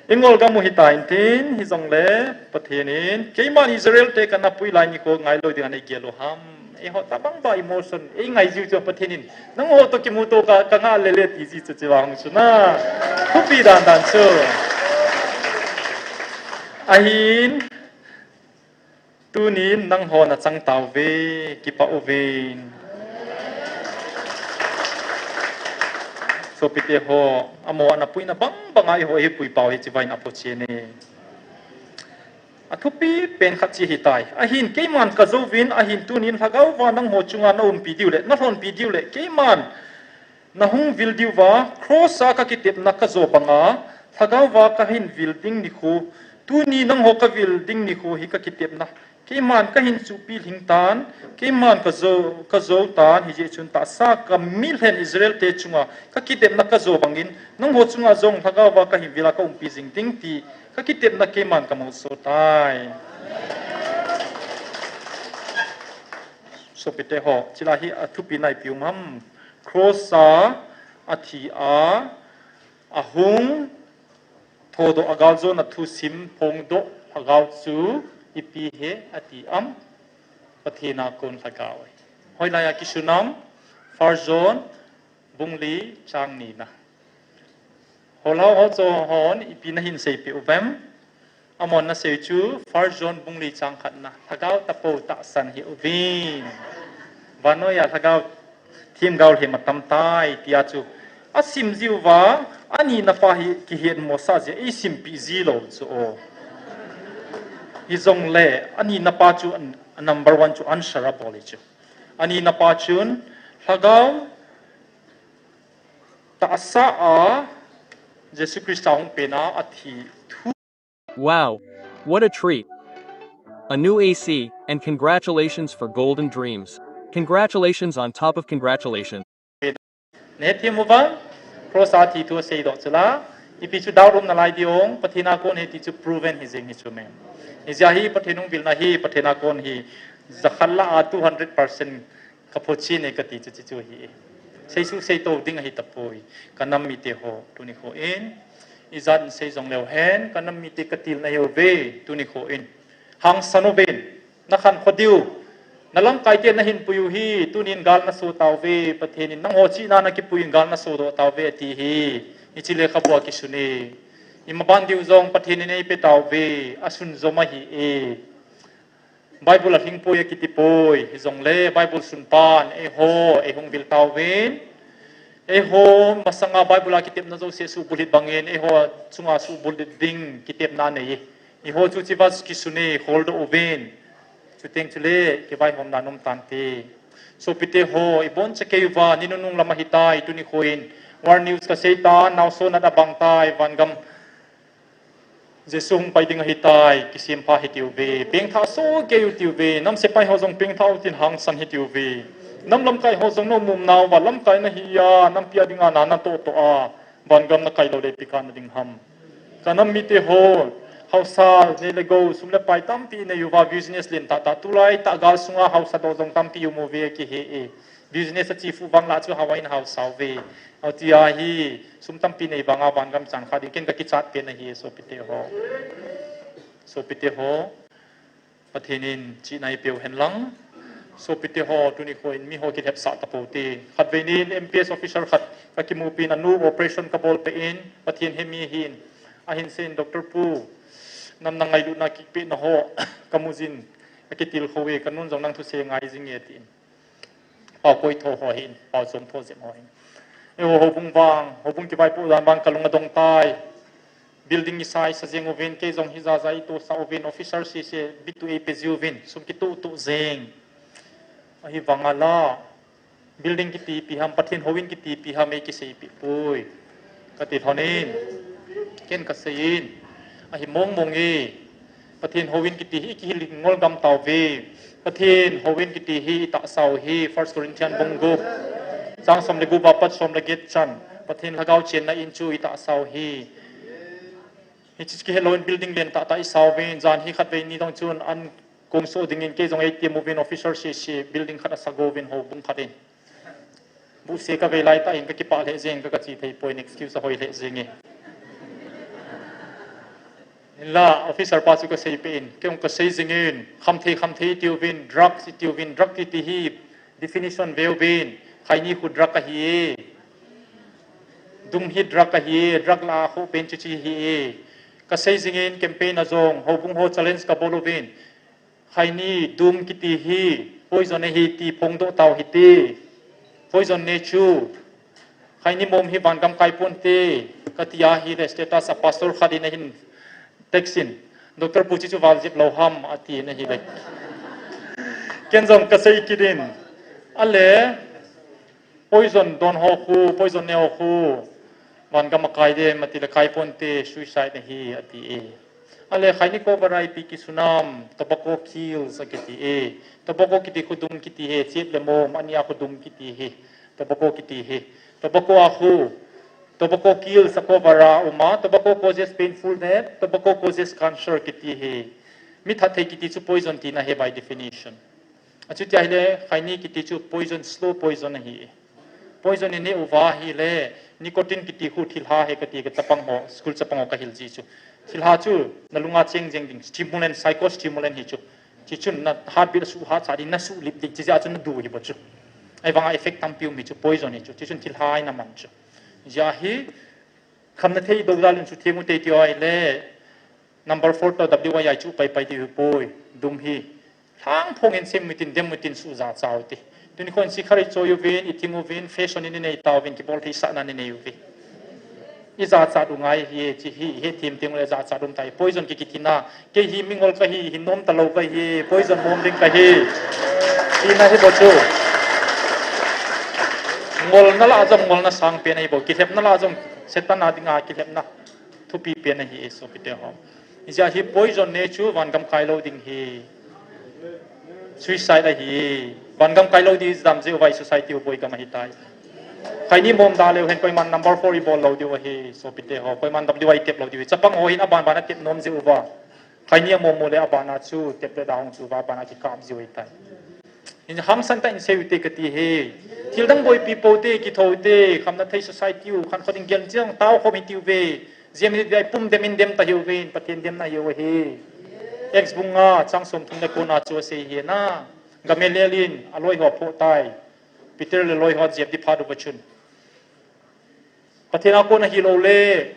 ingol gam u hita intin, hijongle Pathen in, "Keiman Israel te kana pui lai nikho ngailou dinga nei gel u ham." Eiho tabang ba emotion, ei ngai jiu chu Pathen in, "Nangho toh kimuto ka, kanga lele," ti ji chu chevang chu na. Thupi dan dan chu. Ahin, tunin nangho nachang tauve, kipah uvin. Sopite ho, amaho ana puina bang banga eiho eihin pui pau hi chevangin aphochen e. Athupi pen khat chu hitai. Ahin keiman kajouvin, ahin tunin lhagao va nangho chunga naumpi diu le, nalhonpi diu le, keiman nahung vil diuva, cross a kakitepna kajo banga, lhagao va kahin vil ding nikho, tuni nangho kavil ding nikho hi kakitepna. Keiman kahin chuhpi lhing tan, keiman kajo, kajo tan, hijeh chun tahsa kamilhen Israel te chunga kakitepna kajo bangin, nangho chunga jong lhagao va kahin vil a kaumpi jing ding ti, kakitepna keiman kamuso tai. Sopite ho, chulai hi athupi naipi um ham. Cross a, athi a, ahung, thodoh a galjona thusim phongdoh lhagao chu ipi hi ati am? Pathen a kon lhagao ahi. Hoilai a kisun am? First John bung li chang nina. Holhao ho chu hon ipi nahin seipeh uvem? Amahon asei chu First John bung li chang khatna, lhagao tapou tahsan hih uvin. Vannoi a lhagao themgao lhem atam tai, tia chu asim jiuva, anina pa hi kihetmosah jeh a eisimpeh jilou chu o. Hijongle, anina pa chu an-, number one chu answer abol hi chu. Anina pa chun, lhagao tahsa a Jesu Christa hung pen a athi thu. Wow, what a treat! A new A C, and congratulations for Golden Dreams. Congratulations on top of congratulations. Nahethem uvem? Cross a thi thu aseidoh chu la. Ipi chu doubt um nalai diu, Pathen a kon ahi ti chu proven hijeng hi chu mem. Hijeh a hi Pathen hung vilna hi, Pathen a kon hi, jakhat lah a two hundred percent kaphochen e kati chu, chu, chu hi. Seisu seitou ding ahi tapoi. Kanam mite ho, tuni kho in. Ijat in sei jong leu hen, kanam mite katilna hiuve, tuni kho in. Hangsan uvin, nakhankho diu. Nalamkai te nahin pui u hi, tunin gal naso tauve, Pathen in nangho chihna a nakipui in gal nasodoh tauve, ati hi. Hiche lekhabu a kisun e. Imaban diu jong Pathen in eipe tauve, asun jom ahi e. Bible a lhingpoi akitipoi, hijongle Bible sunpan, eiho, eihung vil tauvin. Eiho, masanga Bible a kitepna jouse suhbulhit bangin, eiho, chunga suhbulhit ding kitepna nei. Eiho, chuche va kisun e, holdoh uvin. Chuteng chule, kivaihomna nom tante. Sopite ho, iboncha kei uva, ni nunung lam ahitai, tuni kho in. War News kasei tan, naoso nat abang tai, vangam Jesu hung pai ding ahitai, kisempha hitiu ve, pengthah soh kei u tiu ve, nam sepai ho jong pengthah u tin hangsan hitiu ve. Nam lamkai ho jong na umum nauva, lamkai nahi a, nampi a dinga na natoh toh a, vangam nakai lou le ipi kana ding ham. Ka nam mite ho, haosa, nei le gou, sum le pai tampi nei uva, business len tah tah, tulai tah gal sunga haosa doh jong tampi um uve kihe e. Business a chi fu vang lah chu haosa in haosa uve. Atia hi, sum tampi nei vanga vangam chang kha ding, ken kakichat pen ahi, sopite ho. Sopite ho, Pathen in chihna eipeu hen lang. Sopite ho, tuni kho in mi ho kilhepsah tapo te. Khatvei nin M P S officer khat kakimupi in anu operation kabol peh in, Pathen he mi hin. Ahin seiyin Doctor Pu, nam na ngailutna kipehna ho, kamu jin, akitilkhou e, kanun jong nang thusei ngai jing e tin. Pao koi tho ho hin, pao chom tho jep ho hin. Eiho houbung vang, houbung kivaipoh dan vang kalung adong tai. Building isa isa jeng uvin, kei jong hijat jat itohsah uvin, officer sese, bitu eipe jiuvin, sum kitoh toh jeng. Ahivanga la, building kiti ipi ham, Pathen houin kiti ipi ham, eikisei peh poi. Kati lhonin, ken kaseiyin, ahi mong mong e. Pathen houin kiti hi, ikihil ngol gam tauve. Pathen houin kiti hi, itahsau hi, First Corinthian bung gup, chang som le gup a pat som le get chan. Pathen lhagao chenna in chu itahsau hi. Hiche kihe louvin building len tah tah isauvin, jan hi khatvei ni dong chun an kong so dingin kei jong eitem uvin officer sese building khat asa gouvin houbung khat in. Buhse kavei laitah in kakipah lheh jeng, ka, kache thei poi, excuse ahoi lheh jeng e. Hinla, officer pa chu kasei peh in, kei jong kasei jingin, khamthei, khamthei itiuvin, drugs itiuvin, drug kiti hi, definition veuvin, khaini khu drug ahi e. Dum hi drug ahi e, drug lah a khoh pen chu hiche hi e. Kasei jingin campaign a jong, houbung ho challenge kabol uvin. Khaini dum kiti hi, poison ahi ti phongdoh tau hite. Poison ne chu. Khaini mom hi vangam kai ponte. Kati ahile status a pastor khat in ahin text in. Doctor Pu hiche chu val jep lou ham ati in ahile. Ken jong kasei kit in. Ale, poison don ho khu, poison ne ho khu, vangam akai dem atile kai ponte, suicide ahi ati e. Ale khaini cover a ipi kisunam, tobacco kills akiti e. Tobacco kiti khu dum kiti hi, chep le mom, ania khu dum kiti hi. Tobacco kiti hi. Tobacco a khu, tobacco kills a cover a uma, tobacco causes painful death, tobacco causes cancer kiti hi. Mi that thei kiti chu poison tina hi by definition. Achuti ahile, khaini kiti chu poison, slow poison ahi. Poison in hi uva ahile, nicotine kiti khu thilha hi kati ka chapang ho, school chapang ho kahil ji chu. Thilha chu, nalunga cheng jeng ding, stimulant, psychostimulant hi chu. Hichun na heartbeat asuh hahsa ding, nasuhlip ding, hiche jeh a chu nadu hi bou chu. Ahivanga effect tampi um hi chu, poison hi chu. Hichun thilha ahi naman chu. Hijeh a hi, khamna thei dou jal in sutheng ute tiu ahile, number four toh W I I chu pai pai diu hi poi, dum hi. Lhang phong in sem utin, dem utin suh jachat ute. Tuni khon sikharit choi uvin, ithing uvin, fashion in inei tauvin, kibol thei sahna in inei uve. Ijachat u ngai hi, hiche hi, ihet them teng ule jachat um tai. Poison kiti kiti na, kei hi mingol kahi, hin nom talou kahi, poison mom ding kahi. Tina hi bou chu. Ngolna lah jong ngolna sang pen ahi bou, kilhepna lah jong Satan a dinga kilhepna thupi pen ahi e sopite ho. Hijeh a hi poison ne chu vangam kai lou ding hi. Suicide ahi. Vangam kai lou ding dam jeh uva i society u boi gam ahitai. Khaini mom da leu hen koiman number four ibol lou diu ahi sopite ho. Koiman W I tep lou diu ahi. Chapang ho hin aban ban a tep nom jeh uva. Khaini amom mo le abana chu tep le da hung chu uva abana kikap jiu ahitai. Hin hangsan tah in sei ute kati hi. Thil dang boipi pou te, kithou te, khamna thei society u, khankho ding gel jeng tao khom hi tiu ve. Jem hi vei pum dem in dem ta hiu ve, Pathen demna hiu ahi. Acts bung nga, chang som thum le ko na chu asei hi na. Gamaliel in, aloi ho phoh tai. Peter le loi ho jep di phat uva chun. Pathen a kon ahi lou le,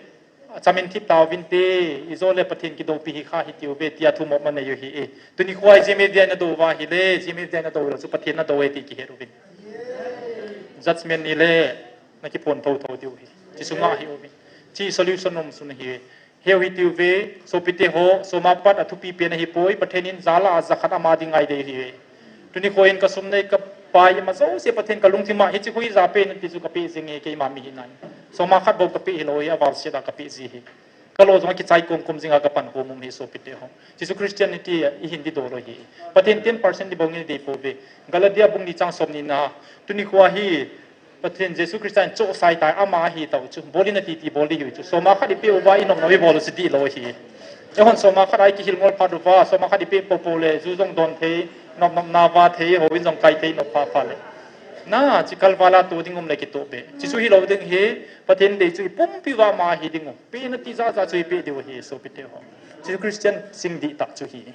achamin thip tauvin te, ijo le Pathen kidoupi hi kha hi tiu ve, tia thumop man nei u hi e. Tuni khoi J M F D I na dou uva hile, J M F D I na dou lou chu Pathen na dou e ti kihet uvin. Judgment ni le, na kiphon thou thou diu hi. Chi sunga hi uvin. Chi solution nom sun hi e. Heu hi tiu ve, sopite ho, soma pat athupi pen ahi poi, Pathen in jala a jakhat ama ding ngai dei hi ve. Tuni khoi in ka sum nei ka pai ima jouse Pathen ka lungthim a hichi khu ija pen ti chu ka pe jing e keima mi hi nai. Soma khat bou ka pe hi lou e, aval set a ka pe ji hi. Kalo jong akichai komkom jinga kapan khom um hi sopite ho. Jesu Christianity ihin dei doh lou hi. Pathen ten percent dei bou nge dei pouve. Galatia bung ni chang som ni na. Tuni khoa hi Pathen Jesu Christa in chohsah tai, ama ahi tau chu. Bol in ati ti bol ding hiu chu. Soma khat ipeh uva inopnop ibol u chu dih lou hi. Eihon soma khat a ikihil ngol phat uva, soma khat ipeh poupou le, ju jong don thei, nopnop na va thei, houin jong kai thei, nop phapha le. Na, chi kalvala to ding um le kitoh be. Chi chu hilou ding hi, Pathen dei chu ipumpi uva ama ahi ding u. Pehna tijat jat chu ipeh diu hi, sopite ho. Chi chu Christian sing dihtah chu hi.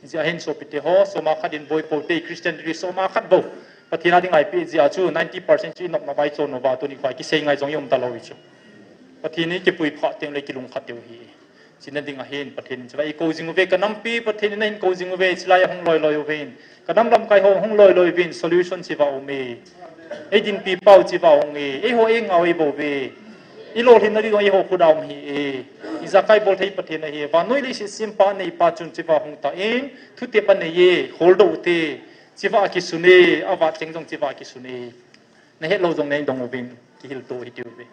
Hijeh hin sopite ho, soma khat in boi pou te, Christian ri soma khat bou. Pathen a dinga ipeh jeh a chu ninety percent chu inopnop a ichon uva, tuni khoa kisei ngai jong ium talou hi chu. Pathen in kipui phah teng le kilungkhat diu hi. China dinga hin Pathen in chulai eikou jing uve, kanampi Pathen in ahin kou jing uve, chulai ahung loi loi uvin. Kanam lamkai ho hung loi loi uvin, solution chiva um e. Eidinpi pau chiva um e. Eiho eingah u eibou ve. Ilolhinna ding jong eiho khut a um hi e. Ijakai bol thei Pathen ahi. Vannoi leiset sempa neipa chun chiva hung tan, thutep anei e, holdoh u te. Chiva akisun e, avat cheng jong chiva akisun e. Nahet lou jong neidong uvin, kihil to hitiu ve.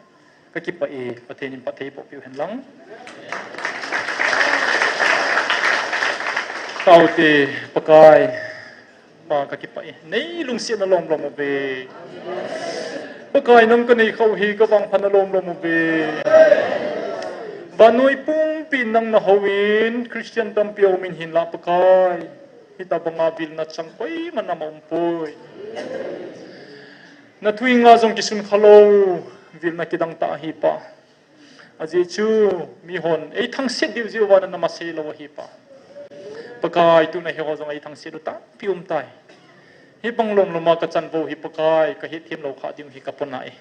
Kakipah e, Pathen in phatthei eiboh peh u hen lang. Taute, Pakai. Pa kakipah e. Nei lungsetna lomlom uve. Pakai nang kanei khah u hi kavangphatna lomlom uve. Vannoi pumpi nang nahouin, Christian tampi aumin hinlah Pakai. Hitabanga vilna chang koiman ama umpoi. Nathu inga jong kisun khalou, vilna kidang tah ahi Pa. Ajeh chu, mihon, eithangset diu jeh uva nana masei lou ahi Pa. Pakai tuna hiho jong eithangset u tampi umtai. Hibang lomloma kachan vou hi Pakai, kahetthem lou khah ding hi kapona e.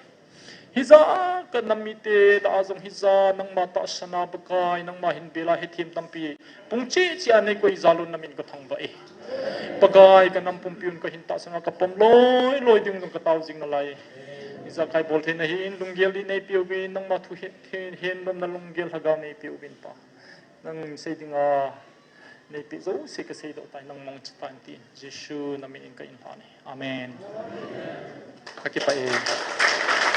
Hijeh a kanam mite lah a jong hijeh a nangma tahsan a Pakai, nangma hin bela hetthem tampi. Pung cheh cheh a neikoi jal un namin kathangvah e. Pakai kanam pumpi un kahin tahsan a kapom loi loi ding jong katao jing nalai. Ijakai bol theina hin lunggel dih neipeh uvin, nangma thu het, het, hetnomna lunggel lhagao neipeh uvin Pa. Nang sei dinga neipeh jouse kasei doh tai, nang mangcha tan tin. Jesu namin in kahin lhan e. Amen. Kakipah e.